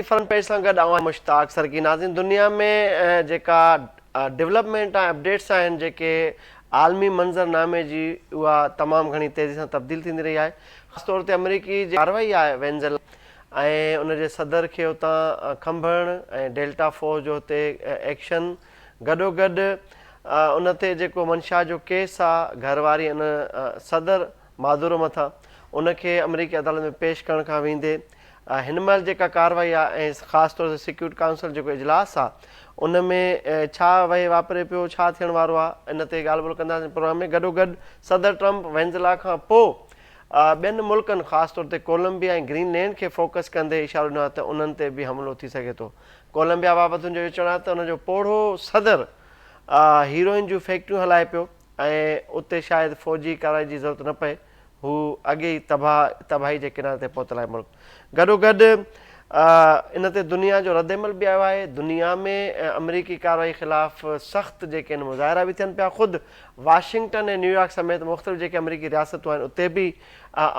Front page سان گڏ آئون مشتاق سرڪي. ناظرين دنيا ۾ جيڪا ڊولپمينٽ ۽ اپڊيٽس آهن جيڪي عالمي منظر نامي جي اها تمام گهڻي تيزي سان تبديل ٿيندي رهي آهي خاص طور تي آمريڪي جي ڪارروائي آهي وينزيلا ۽ ان جي صدر کي اتان کنڀڻ ۽ ڊيلٽا فورس جو هتي ايڪشن گڏوگڏ ان تي جيڪو منشا جو ڪيس آهي گهر واري ان صدر مادورو مٿان ان کي آمريڪي عدالت ۾ پيش ڪرڻ کان ويندي هن مهل جيڪا ڪارروائي آهي ۽ خاص طور تي سيڪيورٽي ڪائونسل جيڪو اجلاس آهي ان ۾ ڇا وهي واپري پيو ڇا ٿيڻ وارو آهي ان تي ڳالهه ٻولهه ڪنداسين پروگرام ۾ گڏوگڏ صدر ٽرمپ وينزلا کان پوء ٻين ملڪن خاص طور تي ڪولمبيا ۽ گرين لينڊ کي فوڪس ڪندي اشارو ڏنو آهي ته انهن تي به حملو ٿي سگهي ٿو ڪولمبيا بابت هن جو اهو چوڻ آهي ته ان جو پوڙهو صدر هيروئن جون فيڪٽريون هلائي پيو ۽ اتي شايد فوجي ڪارروائي جي ضرورت نه پئي، هو اڳي ئي تباهه تباهي جي ڪناري تي پهتل آهي ملڪ. گڏوگڏ ان تي دنيا جو ردعمل به آيو آهي، دنيا ۾ آمريڪي ڪارروائي خلاف سخت جيڪي آهن مظاهرا به ٿين پيا، خود واشنگٽن ۽ نيويارڪ سميت مختلف جيڪي آمريڪي رياستون آهن اتي به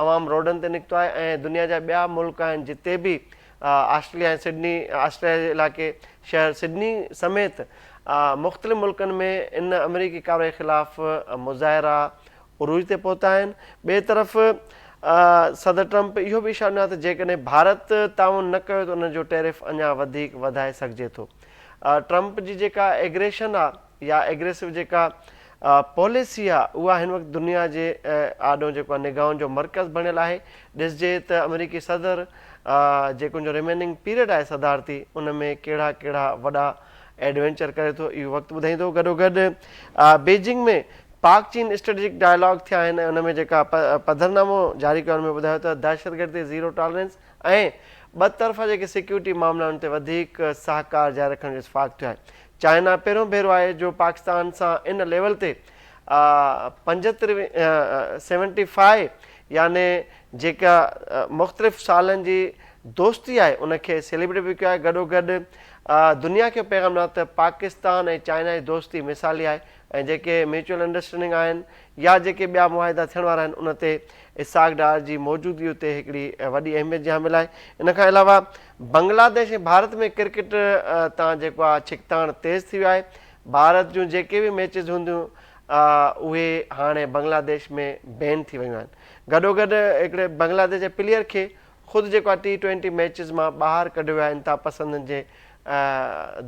عوام روڊن تي نڪتو آهي ۽ دنيا جا ٻيا ملڪ آهن جتي به آسٽريليا ۽ سڊني، آسٽريليا جي علائقي شهر سڊني سميت مختلف ملڪن ۾ ان آمريڪي ڪارروائي خلاف مظاهرا عروج تي پهتا آهن. ٻئي طرف صدر ٽرمپ اهو به اشارو ڏنو آهي ته جيڪڏهن ڀارت تعاون نه ڪيو ته ان جو ٽيرف اڃا وڌيڪ وڌائي سگهجي ٿو. ٽرمپ جي جيڪا ايگريشن آهي يا ايگريسو جيڪا پاليسي آهي اها هن وقت دنيا جي آڏو جيڪو آهي نگاهن جو مرڪز بڻيل آهي. ڏسجي ته آمريڪي صدر جيڪو ان جو ريميننگ پيريڊ آهي صدارتي ان ۾ ڪهڙا ڪهڙا وڏا ايڊوينچر ڪري ٿو اهو وقت ٻڌائيندو. گڏوگڏ بيجنگ ۾ پاڪ چين اسٽريٽجڪ ڊائلاگ ٿيا آهن ۽ ان ۾ جيڪا پڌرنامو جاري ڪيو ان ۾ ٻڌايو ته دهشتگردي تي زيرو ٽالرنس ۽ ٻطرفا جيڪي سيڪيورٽي معاملا آهن ان تي وڌيڪ سهڪار جاري رکڻ جو اتفاق ٿيو آهي. چائنا پهريون ڀيرو آهي جو پاڪستان سان ان ليول تي پنجهتر سيونٽي فائيو يعني جيڪا مختلف سالن جي دوستي آهي ان کي سيليبريٽ به ڪيو آهي گڏوگڏ دنيا کي پيغام ڏنو ته پاڪستان ۽ چائنا جي دوستي مثالي آهي ۽ جيڪي ميوچل انڊرسٽينڊنگ آهن يا جيڪي ٻيا معاهدا ٿيڻ وارا آهن ان تي اسحاق ڊار جي موجودگي اتي هڪڙي وڏي اهميت جي حامل آهي ان کان علاوه بنگلاديش ۽ ڀارت ۾ ڪرڪيٽ تان جيڪو آهي ڇڪتاڻ تيز ٿي ويو آهي ڀارت جون جيڪي به ميچز هونديون اهي هاڻي بنگلاديش ۾ بين ٿي ويون آهن گڏوگڏ هڪڙي بنگلاديش جي پليئر کي خود جيڪو آهي ٽي ٽوئنٽي ميچز مان ٻاهر ڪڍيو ويو آهي انتها پسندن جي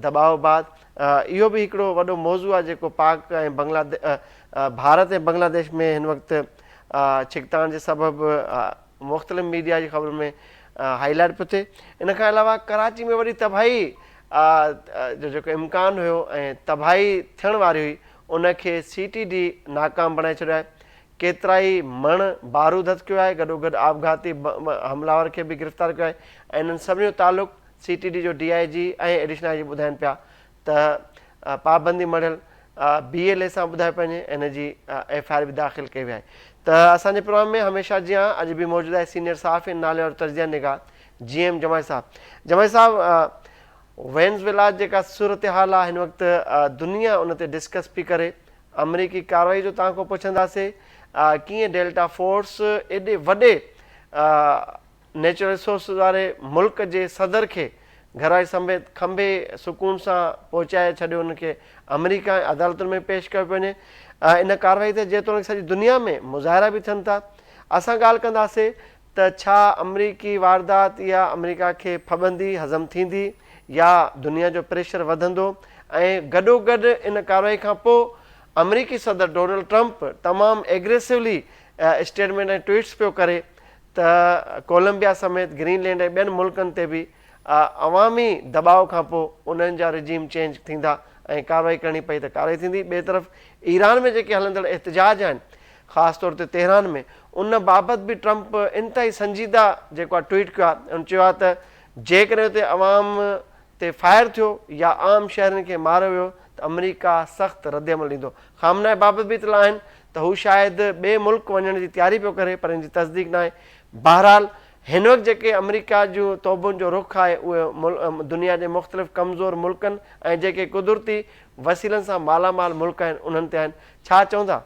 دٻاء بعد اهو به هڪڙو وڏو موضوع آهي جيڪو پاڪ ۽ بنگلاديش ڀارت ۽ بنگلاديش ۾ هن وقت ڇڪتاڻ جي سبب مختلف ميڊيا جي خبرن ۾ هائي لائيٽ پيو ٿئي ان کان علاوه ڪراچي ۾ وڏي تباهي جو جيڪو امڪان هيو ۽ تباهي ٿيڻ واري هئي ان کي سي ٽي ڊي ناڪام بڻائي ڇڏيو آهي ڪيترائي مڻ بارود هٿ ڪيو آهي گڏوگڏ آپگهاتي حمله آور کي به گرفتار ڪيو آهي ۽ انهن سڀني جو تعلق سي ٽي ڊي جو ڊي I جي ۽ ايڊيشنل I جي ٻڌائين پيا ته پابندي مڙهيل بي ايل اي سان ٻڌايو پيو وڃي ان جي ايف I R به داخل ڪئي وئي آهي ته اسان جي پروگرام ۾ هميشه جيان اڄ به موجود آهي سينيئر صحافي نالي وارو تجزيه نگار جي ايم جماعي صاحب جماعي صاحب وينزويلا جيڪا صورتحال آهي هن وقت دنيا ان تي ڊسڪس پي ڪري آمريڪي ڪارروائي جو توهان کان پڇنداسي ڪيئن ڊيلٽا فورس ايڏي وڏي نيچرل ريسورسز واري ملڪ جي صدر کي گهرواري سميت کنڀي سڪون سان پهچائي ڇڏيو ان کي آمريڪا ۽ عدالتن ۾ پيش ڪيو پيو وڃي ان ڪارروائي تي جيتوڻيڪ سڄي دنيا ۾ مظاهرا به ٿين ٿا اسان ڳالهه ڪنداسي ته ڇا آمريڪي واردات اها آمريڪا کي ڦٻندي هضم ٿيندي يا دنيا جو پريشر وڌندو ۽ گڏوگڏ ان ڪارروائي کان پوء آمريڪي صدر ڊونلڊ ٽرمپ تمام ايگريسولي اسٽيٽمينٽ ۽ ٽوئيٽس پيو ڪري ته ڪولمبيا سميت گرين لينڊ ۽ ٻين ملڪن تي به عوامي دٻاء کانپوء انهن جا رجيم چينج ٿيندا ۽ ڪارروائي ڪرڻي پئي ته ڪارروائي ٿيندي. ٻئي طرف ايران ۾ جيڪي هلندڙ احتجاج آهن خاص طور تي تهران ۾ ان بابت به ٽرمپ انتهائي سنجيده جيڪو آهي ٽوئيٽ ڪيو آهي ان چيو آهي ته جيڪڏهن اتي عوام تي فائر ٿيو يا عام شهرين کي ماريو ويو ته آمريڪا سخت ردعمل ڏيندو. خامنائي بابت به اطلاع آهن ته هو شايد ٻئي ملڪ وڃڻ جي تياري پيو ڪري پر ان جي تصديق ناهي. بهرحال هن وقت جيڪي آمريڪا جون توبن جو رخ آهي اهي دنيا جي مختلف ڪمزور ملڪن ۽ جيڪي قدرتي وسيلن سان مالا مال ملڪ آهن انهن تي آهن. ڇا چوندا؟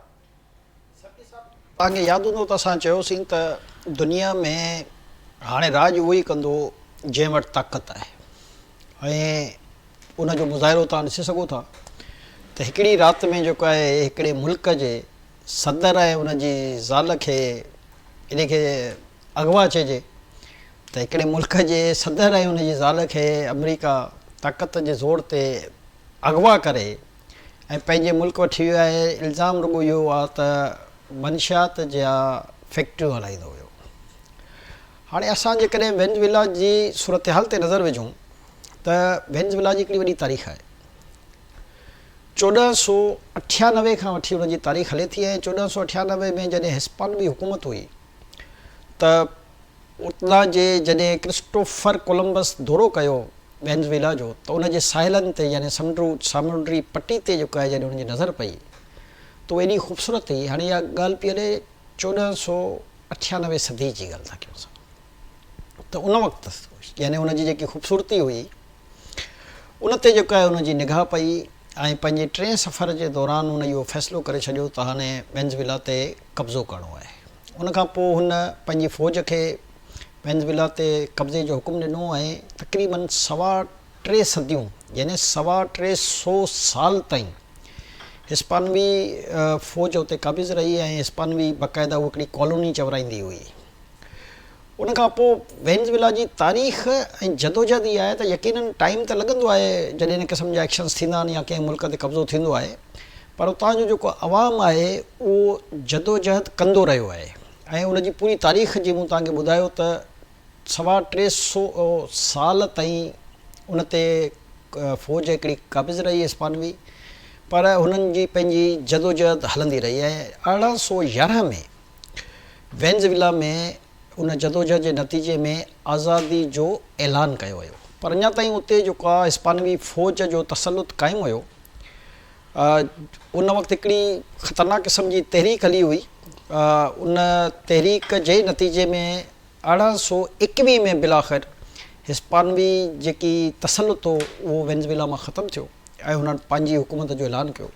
توهان کي ياد هوندو ته اسان چيوسين ته دنيا ۾ هاڻي راڄ اهو ئي ڪندو جنهن وٽ طاقت آهي. ۽ ان جو مظاهرو توهان ڏسي سگهو ٿا ته هڪڙي رات ۾ جيڪو آهي هڪڙي ملڪ جي صدر ۽ ان جي زال کي ان کي اغوا چئجي ته هڪڙي ملڪ جي صدر ۽ ان جي زال کي آمريڪا طاقت جي زور تي اغوا ڪري ۽ پنهنجي ملڪ وٺي ويو آهي. الزام رڳو اهو آهي ته منشيات جا فيڪٽريون هلائيندو هيو. هاڻي اسان جيڪڏهن وينزويلا جي صورتحال تي نظر وجهون ته وينزويلا جي هڪڙي وڏي تاريخ آهي. 1498 کان وٺي ان جي تاريخ هلي ٿي ۽ 1498 ۾ جڏهن هسپانوي حڪومت هئي ته اتان جي جڏهن ڪرسٽوفر ڪولمبس دورو ڪيو وينزويلا جو ته ان جي ساحلن تي يعني سمنڊ سامونڊي پٽي تي جيڪو آهي جڏهن ان جي نظر پئي ته اها ايڏي خوبصورت هئي. هاڻي اها ڳالهه پئي هلي 1498 صدي جي ڳالهه ٿا ڪيون اسان ته ان وقت يعني ان جي جيڪي خوبصورتي هئي ان تي جيڪو آهي ان جي نگاهه پئي ۽ پنهنجي ٽئين سفر جي دوران هن اهو فيصلو ڪري ڇڏيو ته هاڻي وينزويلا تي قبضو ڪرڻو آهي. ان کان پوء هن پنهنجي فوج کي وينزويلا تي قبضي جو حڪم ڏنو ۽ تقريبن سوا ٽي صديون يعني سوا ٽي سو سال تائين هسپانوي فوج اتي قابض رهي ۽ هسپانوي باقاعده اهو هڪڙي ڪالوني چورائيندي هئي. ان کان پوء وينزويلا جي تاريخ ۽ جدوجهد اها آهي ته يقينن ٽائيم ته لڳندو آهي جڏهن ان قسم جا ايڪشنز ٿيندا آهن يا ڪنهن ملڪ تي قبضو ٿيندو آهي پر اتان جو جيڪو عوام آهي اهو جدوجهد ڪندو رهيو آهي ۽ ان جي پوري تاريخ جي مون توهان کي ٻڌايو ته سوا ٽي سو سال تائين ان تي فوج هڪڙي قابض رهي هسپانوي پر هنن جي پنهنجي جدوجهد هلندي رهي ۽ 1811 ۾ وينزويلا ۾ ان جدوجهد جي نتيجي ۾ آزادي جو اعلان ڪيو ويو پر اڃا تائين اتي جيڪو آهي هسپانوي فوج جو تسلط قائم هيو. ان وقت هڪڙي خطرناڪ قسم جي تحريڪ هلي هئي. ان تحريڪ جي نتيجي ۾ 1821 ۾ بالاخر هسپانوي جيڪي تسلط هو اهو وينزويلا مان ختم ٿيو ۽ هنن پنهنجي حڪومت جو اعلان ڪيو.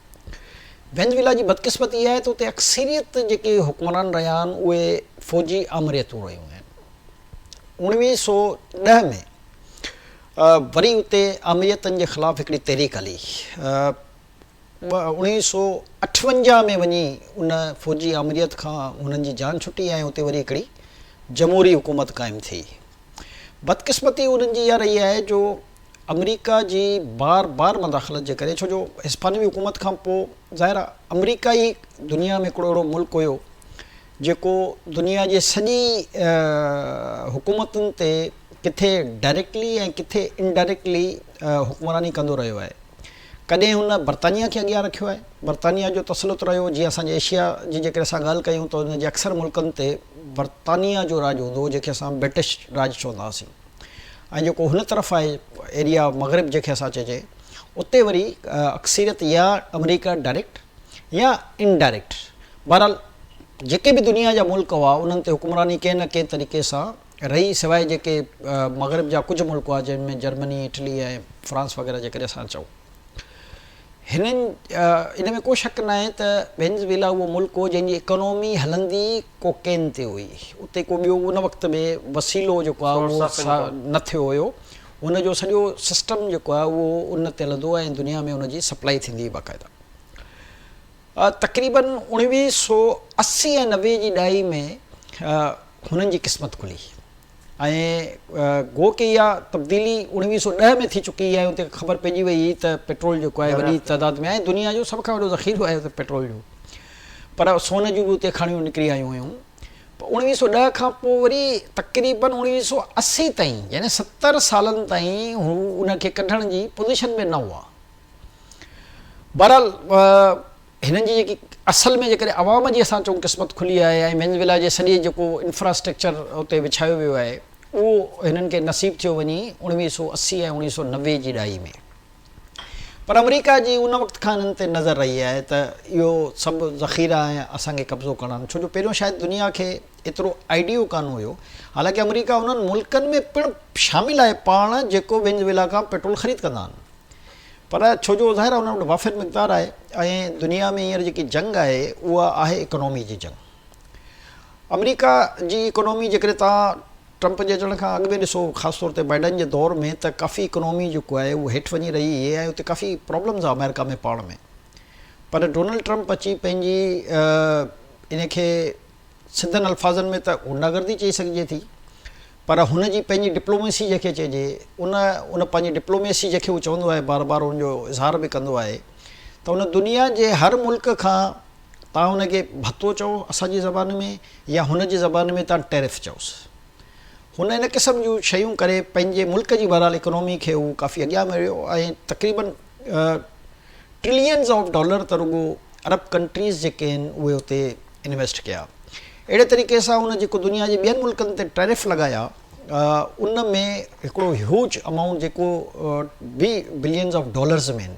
وينزويلا جي بدقسمتي اها آهي ته اتي اڪثريت جيڪي حڪمران رهيا آهن اهي فوجي آمريتون رهيون آهن. 1910 ۾ وري اتي آمريتن جي خلاف هڪڙي تحريڪ هلي. 1958 ۾ وڃي ان فوجي آمريت کان هنن جي جان ڇٽي ۽ اتي وري هڪڙي جمهوري حڪومت قائم ٿي. بدقسمتي انهن جي اها رهي آهي جو آمريڪا جي بار بار مداخلت جي ڪري ڇو جو هسپانوي حڪومت کان پوء ظاهر آهي آمريڪا ئي دنيا ۾ هڪڙو اهڙو ملڪ هيو جيڪو دنيا جي سڄي حڪومتن تي ڪٿي ڊائريڪٽلي ۽ ڪٿي انڊائريڪٽلي حڪمراني ڪندو رهيو آهي. ڪڏهن هن برطانيا کي اڳيان رکيو آهي، برطانيا جو تسلط رهيو، جيئن اسان جي ايشيا جي جيڪڏهن اسان ڳالهه ڪيون ته ان جي اڪثر ملڪن تي برطانيا جو راڄ هوندو هو جنهن کي اسان برٽش راڄ چوندا هئاسين ۽ جيڪو هن طرف آهي ايريا مغرب جنهن کي اسان چئجي اتي وري اڪثريت يا آمريڪا ڊائريڪٽ يا انڊائريڪٽ بهرحال جيڪي به دنيا جا ملڪ هئا انهن تي حڪمراني ڪنهن نه ڪنهن طريقي سان رهي سواء جيڪي مغرب جا ڪجهه ملڪ هئا جن ۾ جرمني، اٽلي ۽ فرانس وغيره جيڪڏهن اسان چئون. هنن ان ۾ ڪو شڪ ناهي ته وينزويلا اهو ملڪ هو جنهن جي اڪانومي هلندي ڪوڪين تي هئي. اتي ڪو ٻيو ان وقت ۾ وسيلو جيڪو آهي اهو نه ٿيو هيو. ان جو سڄو سسٽم جيڪو آهي اهو ان تي هلندو هو ۽ دنيا ۾ ان جي سپلائي ٿيندي هئي باقاعده. تقريبن 1980 ۽ 90 جي ڏهائي ۾ هنن جي قسمت کلي ۽ گو ڪي اها تبديلي 1910 ۾ ٿي چڪي آهي اتي خبر پئجي وئي هئي ته پيٽرول جيڪو آهي وڏي تعداد ۾ آهي دنيا جو سڀ کان وڏو ذخيرو آهي اتي پيٽرول جو پر سون جون به اتي کاڻيون نڪري آيون هيون 1910 کان پوء وري تقريبن 1980 تائين يعني 70 سالن تائين هو ان کي ڪڍڻ جي پوزيشن ۾ نه هئا بهرحال هنن جي جيڪي اصل ۾ جيڪڏهن عوام جي اسان چئون قسمت کلي آهي ۽ وينزويلا جي سڄي جيڪو انفراسٽرڪچر اتي وڇايو ويو آهي اهو هنن کي نصيب ٿيو وڃي 1980 ۽ 1990 جي ڏهائي ۾ پر آمريڪا جي ان وقت کان هنن تي نظر رهي آهي ته اهو سڀ ذخيرا ۽ اسان کي قبضو ڪرڻا آهن ڇو جو پهريون شايد دنيا کي ايترو آئيڊيو ڪانه هيو حالانڪه آمريڪا انهن ملڪن ۾ پڻ شامل آهي پاڻ جيڪو وينزويلا کان پيٽرول خريد ڪندا آهن پر ڇو جو ظاهر آهي انهن وٽ وافر مقدار آهي ۽ دنيا ۾ هينئر جيڪي جنگ آهي اها آهي اڪانومي جي جنگ. آمريڪا جي اڪانومي جيڪڏهن توهان ٽرمپ جي اچڻ کان اڳ ۾ ڏسو خاص طور تي بائيڊن جي دور ۾ ته ڪافي اڪنامي جيڪو آهي اهو هيٺ وڃي رهي هئي ۽ اتي ڪافي پرابلمز آ آمريڪا ۾ پاڻ ۾ پر ڊونلڊ ٽرمپ اچي پنهنجي ان کي سڌن الفاظن ۾ ته غنڊا گردي چئي سگهجي ٿي پر هن جي پنهنجي ڊپلوميسي جنهن کي چئجي ان ان پنهنجي ڊپلوميسي جنهن کي هو چوندو آهي بار بار ان جو اظهار به ڪندو آهي ته ان دنيا جي هر ملڪ کان تان ان کي ڀتو چئو اسان جي زبان ۾ يا هن جي زبان ۾ تان ٽيرف چئوس هن ان قسم جون شيون ڪري پنهنجي ملڪ جي بهرحال اڪنامي کي هو ڪافي اڳيان مڙيو ۽ تقريبن ٽرلينز آف ڊالر ته رڳو عرب ڪنٽريز جيڪي آهن اهي اتي انويسٽ ڪيا. اهڙي طريقي سان هن جيڪو دنيا جي ٻين ملڪن تي ٽيرف لڳايا ان ۾ هڪڙو هيوج امائونٽ جيڪو به بلينز آف ڊالرز ۾ آهن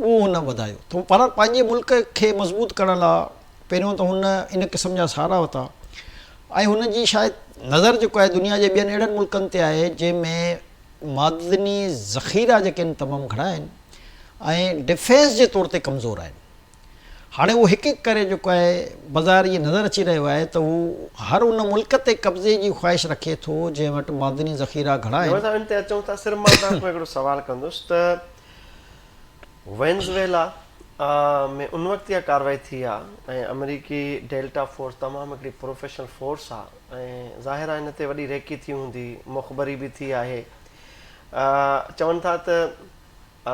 اهو هن وڌايو ته پر پنهنجي ملڪ کي مضبوط ڪرڻ لاء پهريون ته هن ان قسم جا سهارا ورتا ۽ هن جي شايد نظر جيڪو آهي دنيا جي ٻين اهڙن ملڪن تي آهي جنهن ۾ معدني ذخيرا جيڪي آهن تمام گهڻا آهن ۽ ڊفينس جي طور تي ڪمزور آهن. هاڻي اهو هڪ هڪ ڪري جيڪو آهي بظاهر ائين نظر اچي رهيو آهي ته هو هر ان ملڪ تي قبضي جي خواهش رکي ٿو جنهن وٽ معدني ذخيرا گهڻا آهن. جويو صاحب ان تي اچون ٿا صرف مان توهان کان هڪڙو سوال ڪندس ته وينزويلا ۾ ان وقت اها ڪارروائي ٿي آ ۽ آمريڪي ڊيلٽا فورس تمام هڪڙي پروفيشنل فورس آ ۽ ظاهر آ ان تي وڏي ريڪي ٿي هوندي مخبري به ٿي آهي چون ٿا ته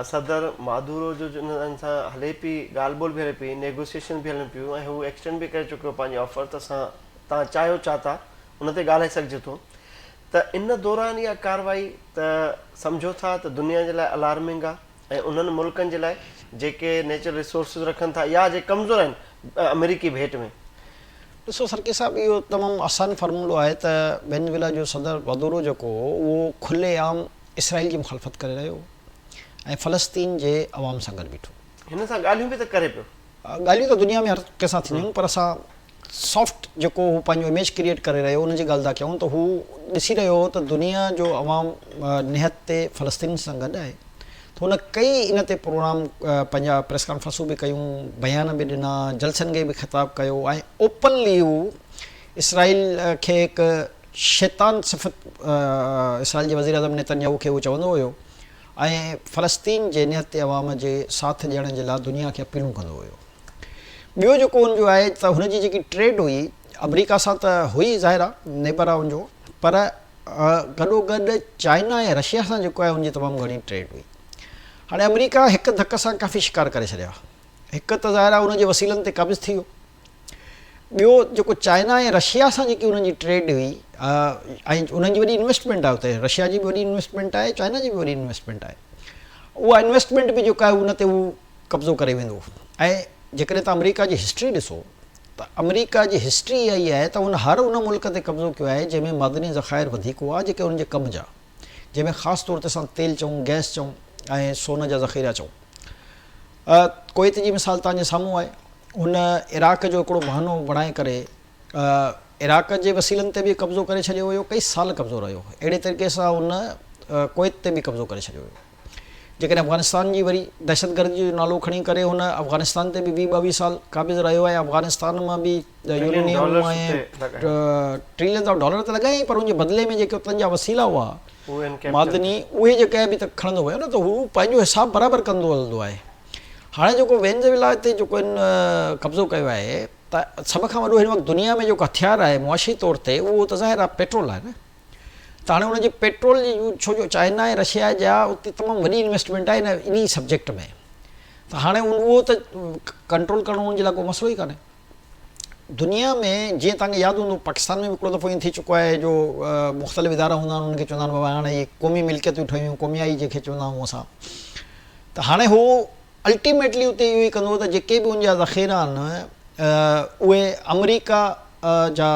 صدر مادورو جو انهن سان هلي پي ڳالهه ٻولهه به هلي پي نيگوسيئيشن به هلن پيون ۽ هو ايڪسٽينڊ به ڪري چڪيو پنهنجي آفر ته اسان تان چاهيو ڇا ٿا ان تي ڳالهائي سگهجي ٿو ته ان دوران اها ڪارروائي ته سمجهو ٿا ته دنيا جي لاء الارمنگ آ ۽ انهن ملڪن جي لاء جيڪي نيچرل ريسورسز رکن ٿا يا جي ڪمزور آهن آمريڪي ڀيٽ ۾. ڏسو سرڪي صاحب اهو تمام آسان فارمولو آهي ته وينزويلا جو صدر مادورو جيڪو هو اهو کلي عام اسرائيل جي مخالفت ڪري رهيو هو ۽ فلسطين جي عوام سان گڏ بيٺو. هن سان ڳالهيون به ته ڪري پيو. ڳالهيون ته دنيا ۾ هر ڪنهن سان ٿينديون آهن پر اسان سافٽ جيڪو هو پنهنجو اميج ڪريئيٽ ڪري رهيو هو ان جي ڳالهه ٿا ڪيون ته هو ڏسي رهيو هو ته دنيا جو عوام نهت تي فلسطين سان گڏ آهي ته هن ڪئي ان تي پروگرام پنهنجا پريس ڪانفرنسون به ڪيون بيان به ڏنا جلسن کي به خطاب ڪيو ۽ اوپنلي هو اسرائيل کي هڪ شيطان صفت اسرائيل جي وزيراعظم نيتن ياهو کي هو چوندو هيو ۽ فلسطين جي نهت تي عوام جي ساٿ ڏيڻ جي لاء دنيا کي اپيلون ڪندو هيو. ٻيو جيڪو ان جو آهي ته هن جي جيڪي ٽريڊ هئي آمريڪا سان ته هئي ظاهر آهي نيبر آهي ان جو پر گڏو گڏ چائنا ۽ رشيا سان جيڪو آهي ان جي تمام گهڻي ٽريڊ هئي هاڻي آمريڪا هڪ ڌڪ سان ڪافي شڪار ڪري ڇڏيا هڪ ته ظاهر آهي ان جي وسيلن تي قابض ٿي ويو ٻيو جيڪو چائنا ۽ رشيا سان جيڪي انهن جي ٽريڊ هئي ۽ انهن جي وڏي انويسٽمينٽ آهي اتي رشيا جي به وڏي انويسٽمينٽ آهي چائنا جي به وڏي انويسٽمينٽ آهي اها انويسٽمينٽ به جيڪا آهي ان تي هو قبضو ڪري ويندو ۽ جيڪڏهن توهان آمريڪا جي هسٽري ڏسو ته آمريڪا جي هسٽري اها ئي آهي ته ان هر ان ملڪ تي قبضو ڪيو آهي جنهن ۾ معدني ذخائر وڌيڪ هئا جيڪي انهن جي ڪم جا جنهن ۾ خاص طور تي اسان تيل چئون گئس چئون ۽ سون جا ذخيرا چئون ڪويت جي مثال توهان جي سامهون آهي هن عراق جو هڪڙو بهانو بڻائي ڪري عراق جي وسيلن تي به قبضو ڪري ڇڏيو ويو ڪئي سال قبضو رهيو اهڙي طريقي سان هن ڪويت تي به قبضو ڪري ڇڏيو ويو جيڪڏهن افغانستان جي وري دهشتگردي جو نالو کڻي ڪري هن افغانستان تي به 20 ٻاويهه سال قابض رهيو ۽ افغانستان مان به يورينيم ۽ ٽريلينز آف ڊالر ته لڳايائين پر ان جي بدلي ۾ جيڪي اتن جا وسيلا هئا معدني اهي جيڪي به ته کڻندو ويو نه ته هو پنهنجو حساب برابر ڪندو هلندو آهي هاڻي جيڪو وينزويلا تي جيڪو هن قبضو ڪيو آهي ته سڀ کان وڏو هن وقت دنيا ۾ جيڪو هٿيار آهي معاشي طور تي اهو ته ظاهر آهي پيٽرول آهي نه ته هاڻي ان جي پيٽرول جي يوز ڇو جو چائنا ۽ رشيا جا اتي تمام وڏي انويسٽمينٽ آهي انهي سبجيڪٽ ۾ ته هاڻي اهو ته ڪنٽرول ڪرڻ ان جي لاء ڪو مسئلو ئي ڪانهي دنيا ۾ جيئن توهان کي ياد هوندو پاڪستان ۾ به هڪڙو دفعو ائين ٿي چڪو آهي جو مختلف ادارا هوندا آهن انهن کي چوندا آهن بابا هاڻي هي قومي ملڪيتون ٺهيون قوميائي جنهن کي چوندا آهيون اسان ته هاڻي هو الٽيميٽلي اتي اهو ئي ڪندو ته جيڪي به ان جا ذخيرا آهن اهي آمريڪا جا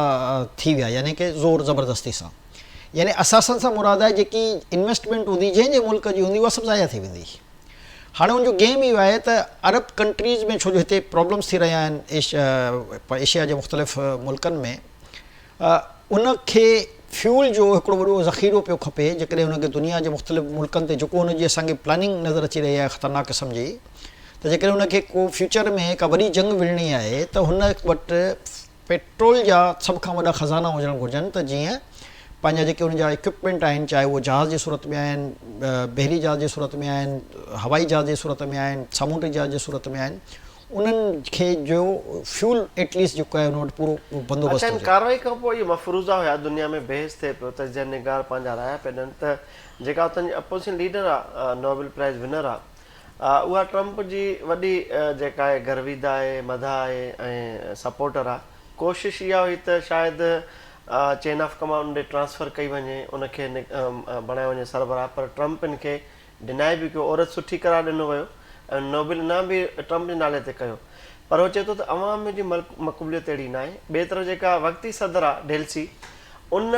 ٿي ويا يعني ڪه زور زبردستي سان يعني اثاثن سان مراد آهي جيڪي انويسٽمينٽ هوندي جنهن جي ملڪ جي هوندي اها سڀ ضايع ٿي ويندي هاڻي ان جو گيم اهو آهي ته عرب ڪنٽريز ۾ ڇو جو هتي پرابلمس ٿي رهيا آهن ايشيا جي مختلف ملڪن ۾ ان کي فيول جو هڪڙو وڏو ذخيرو پيو کپي جيڪڏهن ان کي دنيا جي مختلف ملڪن تي جيڪو ان جي اسان کي پلاننگ نظر اچي رهي آهي خطرناڪ قسم جي ته جيڪڏهن ان کي ڪو فيوچر ۾ ڪا وڏي جنگ وڙهڻي آهي ته هن وٽ پيٽرول جا سڀ کان وڏا خزانا هجڻ گهرجن ته جيئن پنهنجا جيڪي ان جا اڪوپمينٽ آهن چاهي اهو جهاز جي صورت ۾ آهن، بحري جهاز جي صورت ۾ آهن، هوائي جهاز جي صورت ۾ آهن، سامونڊي جهاز جي صورت ۾ آهن انهن کي جو فيول ايٽ ليسٽ جيڪو آهي ان وٽ پورو بندوبست اڇا ان هجي. ڪارروائي کان پوء اهي مفروضا هيا دنيا ۾ بحث ٿئي پيو تجزيه نگار پنهنجا رايا پيا ڏين ته جيڪا اتان جي اپوزيشن ليڊر آ نوبل پرائز ونر آ اها ٽرمپ جي وڏي جيڪا آهي گرويده آهي مداح آهي ۽ سپورٽر آ ڪوشش اها هئي ته شايد چين آف ڪمان ان ڏي ٽرانسفر ڪئي وڃي ان کي بڻايو وڃي سربراهه پر ٽرمپ ان کي ڊنائي به ڪيو عورت سٺي قرار ڏنو ويو ۽ نوبل انعام به ٽرمپ جي نالي تي ڪيو پر هو چئي ٿو ته عوام ۾ جي مقبوليت اهڙي ناهي ٻئي طرف جيڪا وقتي صدر آ ڊيلسي ان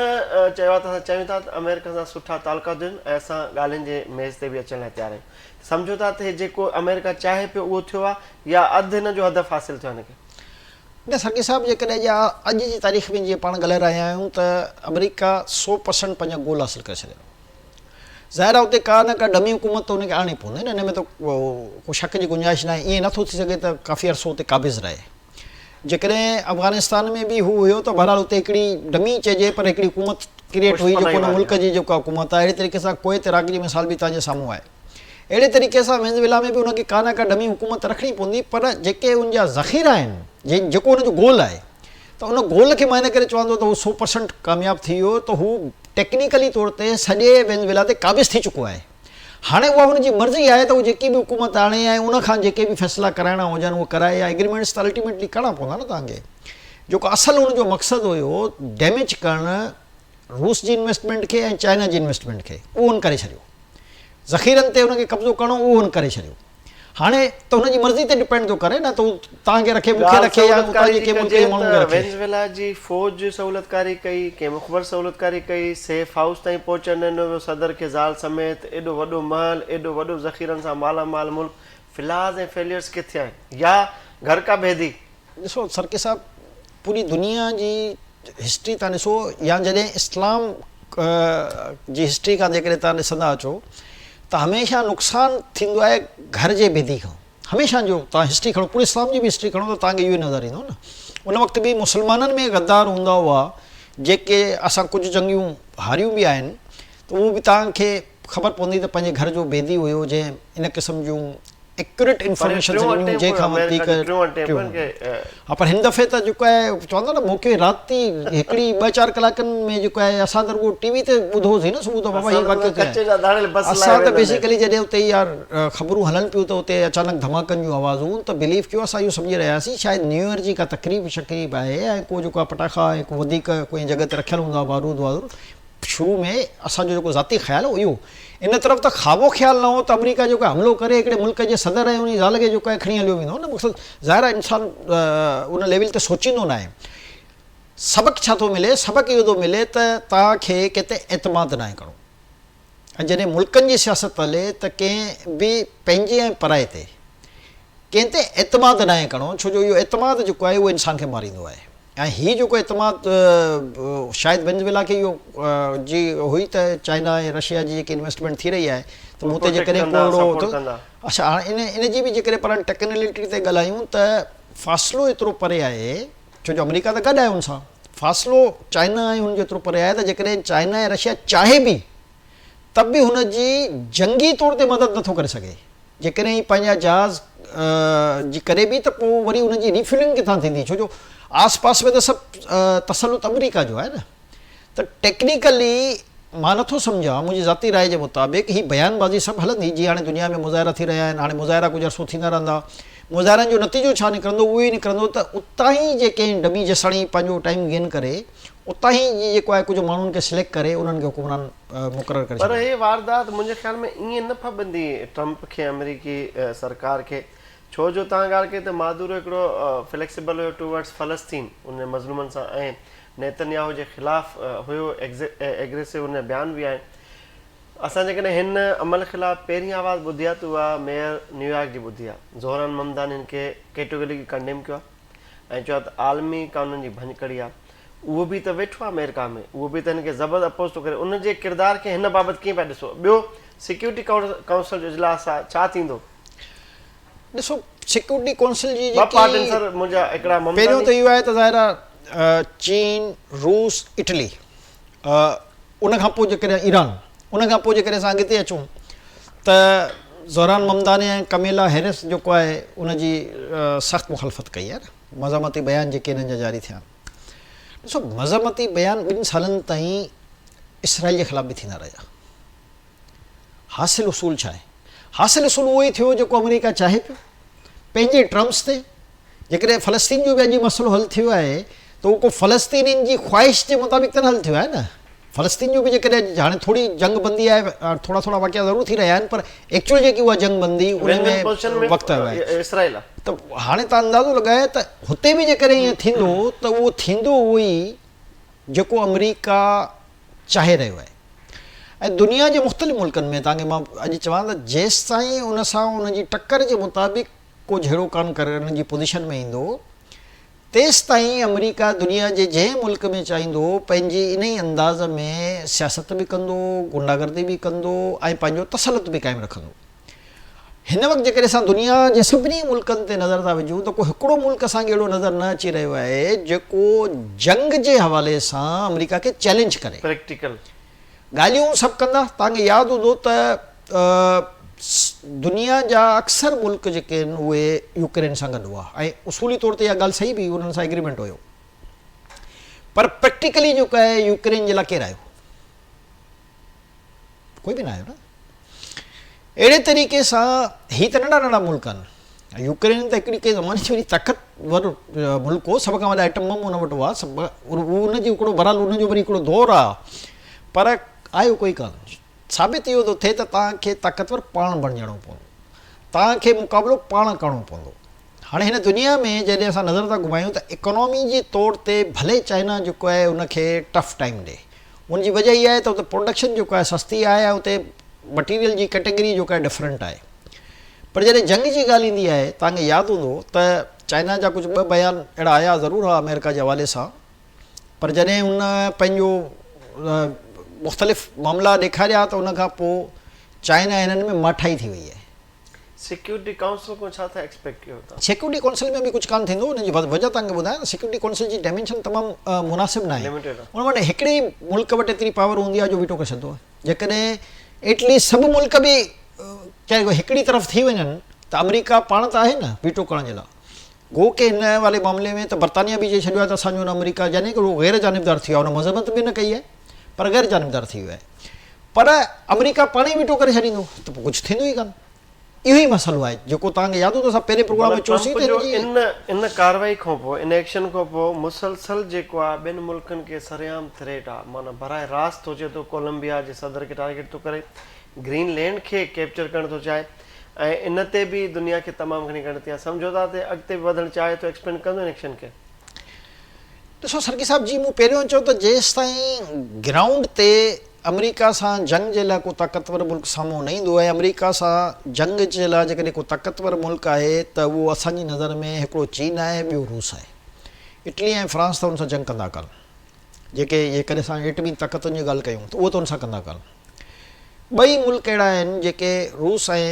چيو آ ته اسان چاهيون ٿا ته آمريڪا سان سٺا تعلقات هجن ۽ اسان ڳالهين جي ميز تي به اچڻ لاء تيار آهيون سمجهو ٿا ته هي جيڪو آمريڪا چاهي پيو اهو ٿيو آ يا اڌ هن جو هدف حاصل ٿيو آ هن کي. نه ساقي صاحب جيڪڏهن اڄ اڄ جي تاريخ ۾ جيئن پاڻ ڳالهائي رهيا آهيون ته آمريڪا 100% پنهنجا گول حاصل ڪري ڇڏيا. ظاهر آهي اتي ڪا نه ڪا ڊمي حڪومت ته ان کي آڻڻي پوندي نه ان ۾ ته ڪو شڪ جي گنجائش ناهي ائين نٿو ٿي سگهي ته ڪافي عرصو اتي قابض رهي. جيڪڏهن افغانستان ۾ به هو هيو ته بهرحال اتي هڪڙي ڊمي چئجي پر هڪڙي حڪومت ڪريئيٽ هئي جيڪو ان ملڪ جي جيڪا حڪومت آهي اهڙي طريقي سان ڪويت عراق جي مثال به توهان جي سامهون آهي. اهڙي طريقي سان وينزويلا ۾ به ان کي ڪا نه ڪا ڊمي حڪومت رکڻي پوندي پر جيڪي ان جا ذخيرا آهن جيڪو ان جو گول آهي ته ان گول کي مان ان ڪري چوان ٿو ته هو 100% ڪامياب ٿي ويو ته هو ٽيڪنيڪلي طور تي سڄي وينزويلا تي قابض ٿي چڪو آهي هاڻي اها هن جي مرضي آهي ته هو جيڪي به حڪومت آڻي ۽ ان کان جيڪي به فيصلا ڪرائڻا هجن اهي ڪرائي يا ايگريمينٽس ته الٽيميٽلي ڪرڻا پوندا نه توهان کي جيڪو اصل هن جو مقصد هيو ڊيميج ڪرڻ روس جي انويسٽمينٽ کي ۽ چائنا جي انويسٽمينٽ کي اهو هن ڪري ڇڏيو ذخيرن تي هن کي قبضو ڪرڻو اهو هن ڪري ڇڏيو هاڻي ته هن جي مرضي تي ڊپينڊ ٿو ڪري نه ته هو توهان کي رکي مون کي ڳالهه رکي يا اتان سهولتڪاري جي جي ڪنهن ملڪ ڪجي جي ماڻهن ته کي رکي. وينزويلا جي فوج سهولتڪاري ڪئي، ڪنهن مخبر سهولتڪاري ڪئي، سيف هائوس تائين پهچڻ ڏنو ويو صدر کي زال سميت، ايڏو وڏو محل، ايڏو وڏو ذخيرن سان مالا مال ملڪ، فلاز ۽ فيليئرز ڪٿي آهن؟ يا گهر ڪا ڀيدي؟ ڏسو سرڪي صاحب پوري دنيا جي هسٽري تان ڏسو يا جڏهن اسلام جي هسٽري کان جيڪڏهن تان ڏسندا اچو ته هميشه نقصان ٿيندو آهي گهر جي ڀيدي کان هميشه جو تان هسٽري کڻو پوري اسلام جي به هسٽري کڻو ته تان کي اهو نظر ايندو نه ان وقت به مسلمانن ۾ غدار هوندا هئا جيڪي اسان ڪجهه جنگيون هاريون به آهن ته اهو به تان کي خبر پوندي ته پنهنجي گهر جو ڀيدي هيو جنهن ان قسم جون ايڪيوريٽ پر انفارميشن ٽيون ڏنيون اٽيمپ جنهن هيو کان آمريڪا وڌيڪ جو ٽيون اٽيمپ ٽيون هن کي ها پر هن دفعي ته جيڪو آهي چوندا نه موقعي رات ئي هڪڙي ٻه چار ڪلاڪن ۾ جيڪو آهي اسان ته رڳو ٽي وي تي ٻڌوسين نه صبح ته بابا اسان هي ته واقعو ٿيو ڪچي جا ڌاڙيل بس لاهي اسان ته ويندا آهن. بيسيڪلي جڏهن اتي اها خبرون هلن پيون ته اتي اچانڪ ڌماڪن جون آوازون ته بليف ڪيو اسان اهو سمجهي رهيا هئاسين شايد نيو ايئر جي ڪا تقريب شقريب آهي ۽ ڪو جيڪو آهي پٽاخا ۽ ڪو وڌيڪ ڪو جڳهه تي رکيل هوندا بارود وارود شروع ۾ اسان جو جيڪو ذاتي خيال هو اهو ان طرف ته خوابو خيال نه هو ته آمريڪا جيڪو حملو ڪري هڪڙي ملڪ جي صدر ۽ ان جي زال کي جيڪو آهي کڻي هليو ويندو نه مقصد ظاهر آهي انسان ان ليول تي سوچيندو ناهي سبق ڇا ٿو ملي سبق اهو ٿو ملي ته توهان کي ڪنهن تي اعتماد ناهي ڪرڻو ۽ جڏهن ملڪن جي سياست هلي ته ڪنهن به پنهنجي ۽ پرائي تي ڪنهن تي اعتماد ناهي ڪرڻو ڇو جو اهو اعتماد جيڪو آهي اهو انسان کي ماريندو آهي ۽ هي جيڪو اعتماد شايد وينزويلا کي اهو جي هئي ته چائنا ۽ رشيا جي جيڪي انويسٽمينٽ ٿي رهي آهي ته مون تي جيڪڏهن ڪو اهڙو اڇا هاڻي ان ان جي به جيڪڏهن پاڻ ٽيڪنيلٽي تي ڳالهايون ته فاصلو ايترو پري آهي ڇو جو آمريڪا ته گڏ آهي ان سان فاصلو چائنا ۽ ان جو ايترو پري آهي ته جيڪڏهن چائنا ۽ رشيا چاهي به ته به هن جي جنگي طور تي مدد نٿو ڪري سگهي جيڪڏهن هي پنهنجا جهاز جي ڪري به ته پوء وري انهن جي ريفيولنگ ڪٿان ٿيندي ڇو جو آس پاس ۾ ته سڀ تسلط آمريڪا جو آهي نه ته ٽيڪنيڪلي مان نٿو سمجهان منهنجي ذاتي راء جي مطابق هي بيان بازي سڀ هلندي جي هاڻي دنيا ۾ مظاهرا ٿي رهيا آهن هاڻي مظاهرا ڪجهه عرصو ٿيندا رهندا مظاهرن جو نتيجو ڇا نڪرندو اهو ئي نڪرندو ته اتان ئي جي ڪنهن ڊمي جساڻي پنهنجو ٽائيم گين ڪري اتان ئي جيڪو آهي ڪجهه ماڻهن کي سليڪٽ ڪري انهن کي حڪمران مقرر ڪري پر ڇڏيندو. هي واردات منهنجي خيال ۾ ائين نه ڦٻندي ٽرمپ کي آمريڪي سرڪار کي ڇو جو توهان ڳالهه ڪئي ته مادورو هڪڙو فليڪسبل هيو ٽوورڊس فلسطين ان مظلومن سان ۽ نيتن ياهو جي خلاف هيو ايگريسو ان جا بيان به آهن اسان جيڪڏهن هن عمل خلاف پهرين آواز ٻڌي آهي ته اها ميئر نيويارڪ جي ٻڌي آهي زهران ممداني هن کي ڪيٽوگريڪلي ڪنڊيم ڪيو آهي. ۽ چيو آهي ته عالمي قانونن جي ڀڃڪڙي آهي. اهو به ته ويٺو آهي آمريڪا ۾ اهو به ته هن کي زبردست اپوز ٿو ڪري ان جي ڪردار کي هن بابت ڪيئن پيا ڏسو؟ ٻيو سيڪيورٽي ڪائونسل جو اجلاس آهي ڇا ٿيندو؟ ڏسو سيڪيورٽي ڪائونسل جي ٻه پارٽ آهن سر منهنجا هڪڙا پهريون ته ممداني. اهو آهي ته ظاهر آهي چين، روس، اٽلي ان کان پوء جيڪڏهن ايران ان کان پوء جيڪڏهن اسان اڳتي اچون ته زهران ممداني ۽ ڪميلا هيرس جيڪو آهي ان جي سخت مخالفت ڪئي آهي نه مزاحمتي بيان جيڪي انهن جا جاري ٿيا ڏسو مزاحمتي بيان ٻن سالن تائين اسرائيل جي خلاف به ٿيندا رهيا حاصل اصول ڇا آهي حاصل اصول اهو ئي ٿيو جيڪو آمريڪا چاهي پيو پنهنجي ٽرمس تي جيڪڏهن فلسطين جو به اڄ مسئلو حل ٿيو آهي ته اهو ڪو فلسطينين جي خواهش جي مطابق ته نه حل ٿيو آهي نه. فلسطين جو به جيڪڏهن هاڻي ٿوري جنگ بندي آهي ٿورا ٿورا واقعا ضرور ٿي رهيا آهن پر ايڪچوئل جيڪي اها جنگ بندي ان ۾ وقت آيو آهي ته هاڻي تان اندازو لڳايو ته هتي به جيڪڏهن ائين ٿيندو ته اهو ٿيندو اهو ئي جيڪو آمريڪا چاهي رهيو آهي ۽ دنيا جي مختلف ملڪن ۾ تان کي مان اڄ چوان ته جيستائين ان سان ان جي ٽڪر جي مطابق ڪو جهيڙو ڪانه ڪرڻ جي پوزيشن ۾ ايندو، تيستائين آمريڪا دنيا جي جنهن ملڪ ۾ چاهيندو پنهنجي انهي انداز ۾ سياست به ڪندو، غنڊاگردي به ڪندو ۽ پنهنجو تسلط به قائم رکندو. هن وقت جيڪڏهن اسان دنيا جي سڀني ملڪن تي نظر ٿا وجهون ته ڪو هڪڙو ملڪ اسان کي اهڙو نظر نه اچي رهيو آهي جيڪو جنگ جي حوالي سان آمريڪا کي چئلينج ڪري. پريڪٽيڪل. ڳالهيون سڀ ڪندا. توهان کي ياد هوندو ته دنيا جا اڪثر ملڪ جيڪي آهن اهي يوڪرين سان گڏ هئا ۽ اصولي طور تي اها ڳالهه صحيح به هئي انهن سان ايگريمينٽ هيو پر پريڪٽيڪلي جيڪو آهي يوڪرين جي لاء ڪير آيو؟ ڪوئي به نه آيو نه. اهڙي طريقي سان هي ته ننڍا ننڍا ملڪ آهن. يوڪرين ته هڪڙي ڪنهن زماني جي وڏي طاقت ور ملڪ هو، سڀ کان وڏا ايٽم بم ان وٽ هئا، سڀ ان جي هڪڙو بهرحال ان جو وري هڪڙو دور آ پر آيو ڪوئي ڪانه. ثابت اهو ٿو ٿئي ته توهان کي طاقتور پاڻ بڻجڻو پوندو، توهان کي مقابلو پاڻ ڪرڻو پوندو. هاڻي هن دنيا ۾ جڏهن اسان نظر ٿا گهمايون ته اڪانامي جي طور تي ڀلي چائنا جيڪو آهي ان کي ٽف ٽائيم ڏي، ان جي وجه اها آهي ته اتي پروڊڪشن جيڪو آهي سستي آهي ۽ اتي مٽيريل جي ڪيٽيگري جيڪا آهي ڊفرنٽ آهي. پر جڏهن جنگ جي ڳالهه ايندي آهي توهان کي ياد هوندو ته چائنا جا ڪجهه ٻه بيان اهڙا آيا ضرور هئا آمريڪا جي حوالي سان پر جڏهن هن پنهنجو مختلف معاملا ڏيکاريا ته ان کان پوء چائنا هنن ۾ ماٺائي ٿي وئي آهي. سيڪيورٽي ڪائونسل کان ڇا ٿا ايڪسپيڪٽ ڪيو توهان؟ سيڪيورٽي ڪائونسل ۾ به ڪجهه ڪانه ٿيندو ان جي وجه توهان کي ٻڌايان ته سيڪيورٽي ڪائونسل جي ڊائمينشن تمام مناسب ناهي ان وٽ هڪڙي ئي ملڪ وٽ ايتري پاور هوندي آهي جو ويٽو ڪري ڇڏندو آهي جيڪڏهن ايٽليسٽ سڀ ملڪ به چاهي هڪڙي طرف ٿي وڃن ته آمريڪا پاڻ ته آهي نه ويٽو ڪرڻ جي لاء گو ڪي هن واري معاملي ۾ ته برطانيا به چئي ڇڏيو آهي ته اسان جو نه آمريڪا يعني ڪه هو غير جانبدار ٿي ويو آهي ان مذمت به نه ڪئي آهي پر غير جانبدار ٿي ويو آهي پر آمريڪا پاڻ ئي ويٽو ڪري ڇڏيندو ته پوء ڪجهه ٿيندو ئي ڪانه اهو ئي مسئلو آهي جيڪو توهان کي ياد هوندو اسان پهرين پروگرام ۾ چيوسين ته هن جي ان ان ڪارروائي کان پوء ان ايڪشن کان پوء مسلسل جيڪو آهي ٻين ملڪن کي سرعام ٿريٽ آهي معنيٰ براهه راست ٿو چئي ٿو ڪولمبيا جي صدر کي ٽارگيٽ ٿو ڪري گرين لينڊ کي ڪيپچر ڪرڻ ٿو چاهي ۽ ان تي به دنيا کي تمام گهڻي ڳڻتي آهي سمجهو ٿا ته اڳتي به وڌڻ چاهي ٿو ايڪسپينڊ ڪندو ان ايڪشن کي. ڏسو سرڪي صاحب جي مون پهريون چيو ته جيستائين گرائونڊ تي آمريڪا سان جنگ جي لاء ڪو طاقتور ملڪ سامهون نه ايندو ۽ آمريڪا سان جنگ جي لاء جيڪڏهن ڪو طاقتور ملڪ آهي ته اهو اسان جي نظر ۾ هڪڙو چين آهي ٻيو روس آهي اٽلي ۽ فرانس ته ان سان جنگ ڪندا ڪانه جيڪي جيڪڏهن اسان ايٽمي طاقتن جي ڳالهه ڪيون ته اهو ته ان سان ڪندا ڪانه ٻئي ملڪ اهڙا آهن جيڪي روس ۽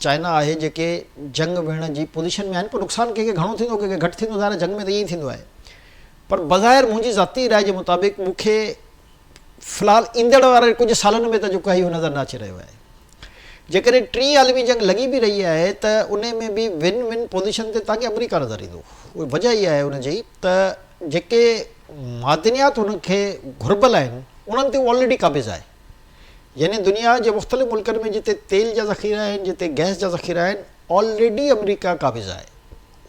چائنا آهي جيڪي جنگ وڙهڻ جي پوزيشن ۾ آهن پر نقصان ڪنهن کي گهڻو ٿيندو ڪنهن کي گهٽ ٿيندو ظاهر آهي جنگ ۾ ته ائين ئي ٿيندو آهي پر بظاهر منهنجي ذاتي راء جي مطابق مون کي في الحال ايندڙ واري ڪجهه سالن ۾ ته جيڪو آهي اهو نظر نه اچي رهيو آهي جيڪڏهن ٽين عالمي جنگ لڳي به رهي آهي ته ان ۾ به ون ون پوزيشن تي توهان کي آمريڪا نظر ايندو وجه اها آهي ان جي ته جيڪي معدنيات هن کي گهربل آهن انهن تي هو آلريڊي قابض آهي يعني دنيا جي مختلف ملڪن ۾ جتي تيل جا ذخيرا آهن جتي گئس جا ذخيرا آهن آلريڊي آمريڪا قابض آهي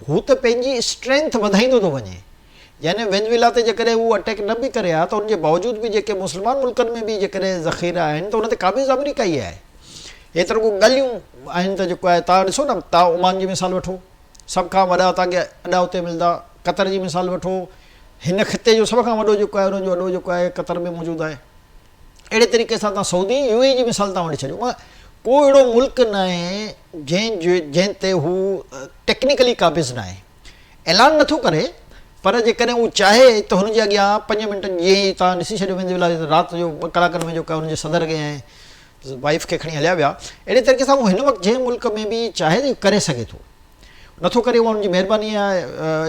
هو ته پنهنجي اسٽرينٿ وڌائيندو ٿو وڃي يعني وينزويلا تي جيڪڏهن هو اٽيڪ نه به ڪري ها ته ان جي باوجود به جيڪي مسلمان ملڪن ۾ به جيڪڏهن ذخيرا آهن ته ان تي قابض آمريڪا ئي آهي هي ته رڳو ڳالهيون آهن ته جيڪو آهي توهان ڏسو نه توهان عمان جي مثال وٺو سڀ کان وڏا توهان کي اڏا اتي ملندا قطر جي مثال وٺو هن خطي جو سڀ کان وڏو جيڪو آهي ان جو اڏو جيڪو آهي قطر ۾ موجود آهي اهڙي طريقي سان توهان سعودي يو اي جي مثال توهان وٺي ڇڏيو مان ڪو اهڙو ملڪ ناهي جنهن جو جنهن تي هو ٽيڪنيڪلي قابض ناهي اعلان نٿو ڪري پر جيڪڏهن هو چاهي ته هن جي اڳيان پنج منٽ جيئن ئي توهان ڏسي ڇڏيو ويندي رات جو ٻه ڪلاڪن ۾ جيڪو هن جي صدر کي ۽ وائيف کي کڻي هليا ويا اهڙي طريقي سان هو هن وقت جنهن ملڪ ۾ به چاهي ته ڪري سگهي ٿو نٿو ڪري اها ان جي مهرباني آهي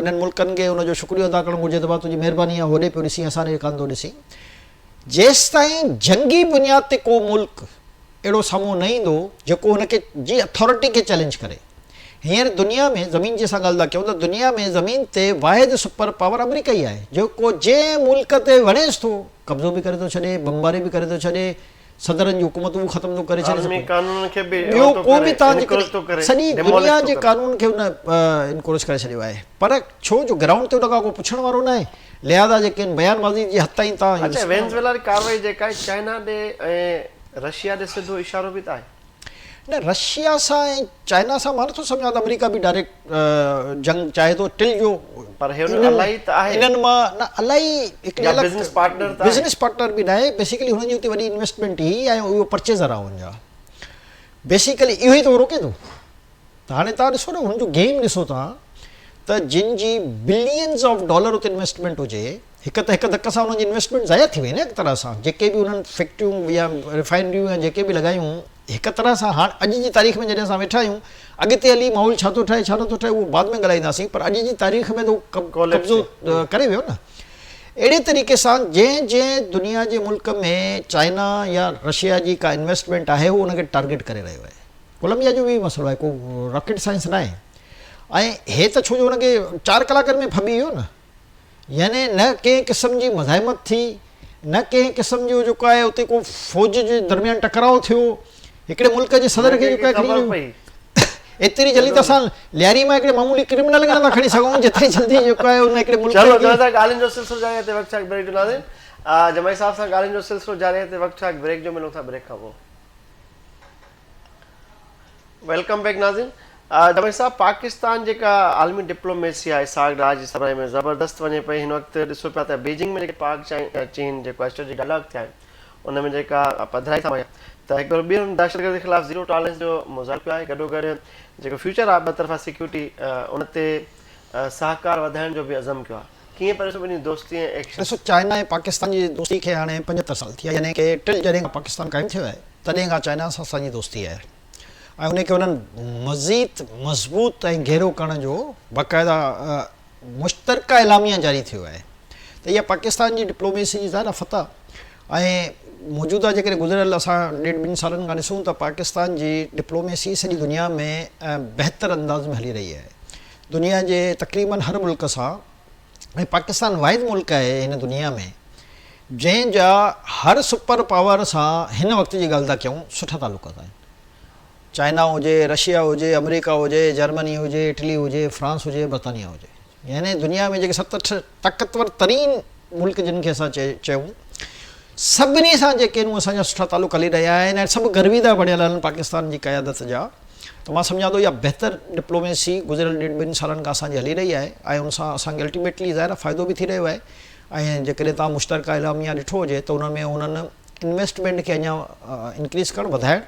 انهن ملڪن کي ان جو شڪريو ادا ڪرڻ گهرجي ته بابا تنهنجي مهرباني آهي هوڏي پيو ڏسين اسان ڏي ڪانه ٿو ڏسين. جيستائين جنگي بنياد تي ڪو ملڪ اهڙو سامهون نه ايندو جيڪو هن کي جي اٿارٽي کي چئلينج ڪري. هينئر دنيا ۾ زمين جي اسان ڳالهه ٿا ڪيون ته دنيا ۾ زمين تي واحد سپر پاور آمريڪا ئي آهي جيڪو جنهن ملڪ تي وڻيس ٿو قبضو به ڪري ٿو ڇڏي، بمباري به ڪري ٿو ڇڏي، صدرن جون حڪومتون به ختم ٿو ڪري ڇڏي عالمي قانونن کي به ٻيو اهو ٿو ڪو ڪري به تان انڪروچ ٿو ڪري سڄي ڊيمولش دنيا ٿو جي ڪري. قانون کي ان انڪروچ ڪري ڇڏيو آهي پر ڇو جو گرائونڊ تي ان کان ڪو پڇڻ وارو ناهي لهذا جيڪي آهن بيان بازي جي حد تائين تان اڇا وينزويلا جي ڪارروائي جيڪا آهي چائنا ڏي ۽ رشيا ڏي سڌو اشارو به ته آهي. نه رشيا سان ۽ چائنا سان مان نٿو سمجهان ته آمريڪا به ڊائريڪٽ جنگ چاهي ٿو ٽل جو پر هي انهن الائي ته آهي انهن مان نه الائي هڪڙي يا بزنس پارٽنر ته آهي بزنس پارٽنر به ناهي بيسيڪلي هنن جي اتي وڏي انويسٽمينٽ هئي ۽ اهو پرچيزر آهي ان جا بيسيڪلي اهو ئي ته روڪي ٿو ته هاڻي توهان ڏسو نه هن جو گيم ڏسو توهان ته جن جي بلينز آف ڊالر اتي انويسٽمينٽ هجي هڪ ته هڪ ڌڪ سان انهن جي انويسٽمينٽ ضايع ٿي وئي نه هڪ طرح سان جيڪي به انهن فيڪٽريون يا ريفائنريون يا جيڪي به لڳايون هڪ طرح سان هاڻ اڄ جي تاريخ ۾ جڏهن اسان ويٺا آهيون اڳتي هلي ماحول ڇا ٿو ٺهي ڇا نٿو ٺهي اهو بعد ۾ ڳالهائينداسين پر اڄ جي تاريخ ۾ ته هو قبضو ڪري ويو نه اهڙي طريقي سان جنهن جنهن دنيا جي ملڪ ۾ چائنا يا رشيا جي ڪا انويسٽمينٽ آهي هو ان کي ٽارگيٽ ڪري رهيو آهي ڪولمبيا جو به مسئلو آهي ڪو راڪيٽ سائنس ناهي ۽ هي ته ڇو جو هن کي 4 ڪلاڪن ۾ ڦٻي ويو نه يعني نه ڪنهن قسم جي مزاحمت ٿي نه ڪنهن قسم جو جيڪو آهي اتي ڪو فوج جي درميان ٽڪراء ٿيو هڪڙي ملڪ جي صدر کي جيڪو آهي کڻي ويو ايتري جلدي ته اسان لياري مان هڪڙي معمولي ڪرمنل کي نٿا کڻي سگهون جيتري جلدي جيڪو آهي ان هڪڙي ملڪ چلو جمعي صاحب ڳالهين جو سلسلو جاري آهي وقت ڇا بريڪ جو ناظرين جمعي صاحب سان ڳالهين جو سلسلو جاري آهي وقت ڇا بريڪ جو ملون ٿا بريڪ کان پوء welcome back ناظرين جمعي صاحب پاڪستان جيڪا عالمي ڊپلوميسي آهي اسحاق ڊار جي سربراهي ۾ زبردست وڃي پئي هن وقت ڏسو پيا ته بيجنگ ۾ جيڪي پاڪ چين جيڪو اسٽريٽجڪ ڊائلاگ ٿيا آهن ان ۾ جيڪا پڌرائي ٿا ته هڪ ڀيرو ٻيهر دهشتگردي خلاف زيرو ٽالرنس جو مظاهرو ڪيو آهي گڏو گڏ جيڪو فيوچر آهي ٻه طرفا سيڪيورٽي ان تي سهڪار وڌائڻ جو به عزم ڪيو آهي ڪيئن پيا ڏسو ٻنهي دوستي ۽ ايڪشن. ڏسو چائنا ۽ پاڪستان جي دوستي کي هاڻي 75 سال ٿي ويا يعني ڪي ٽل جڏهن کان پاڪستان قائم ٿيو آهي تڏهن کان چائنا سان اسان جي دوستي آهي ۽ ان کي انهن مزيد مضبوط ۽ گهرو ڪرڻ جو باقاعده مشترڪه اعلاميه جاري ٿيو آهي ته اها پاڪستان جي ڊپلوميسي جي ظاهر آهي فتح ۽ موجوده جيڪڏهن گذريل اسان ڏيڍ ٻن سالن کان ڏسون ته پاڪستان جي ڊپلوميسي سڄي دنيا ۾ بهتر انداز ۾ هلي رهي آهي دنيا جي تقريبن هر ملڪ سان ۽ پاڪستان واحد ملڪ آهي هن دنيا ۾ جنهن جا هر سپر پاور سان هن وقت جي ڳالهه ٿا ڪيون سٺا تعلقات آهن چائنا هجي رشيا هجي آمريڪا هجي جرمني هجي اٽلي هجي فرانس هجي برطانيا هجي يعني دنيا ۾ جيڪي 7 8 طاقتور ترين ملڪ جن کي اسان چيون سڀني سان جيڪي آهن اسان جا سٺا تعلق هلي رهيا آهن ۽ سڀ گرويده بڻيل آهن پاڪستان جي قيادت جا ته مان سمجهان ٿو اها بهتر ڊپلوميسي گذريل ڏيڍ ٻن سالن کان اسان جي هلي رهي آهي ۽ ان سان اسان کي الٽيميٽلي ظاهر آهي فائدو به ٿي رهيو آهي ۽ جيڪڏهن توهان مشترڪه اعلاميه ڏٺو هجي ته ان ۾ انهن انويسٽمينٽ کي اڃا انڪريز ڪرڻ وڌائڻ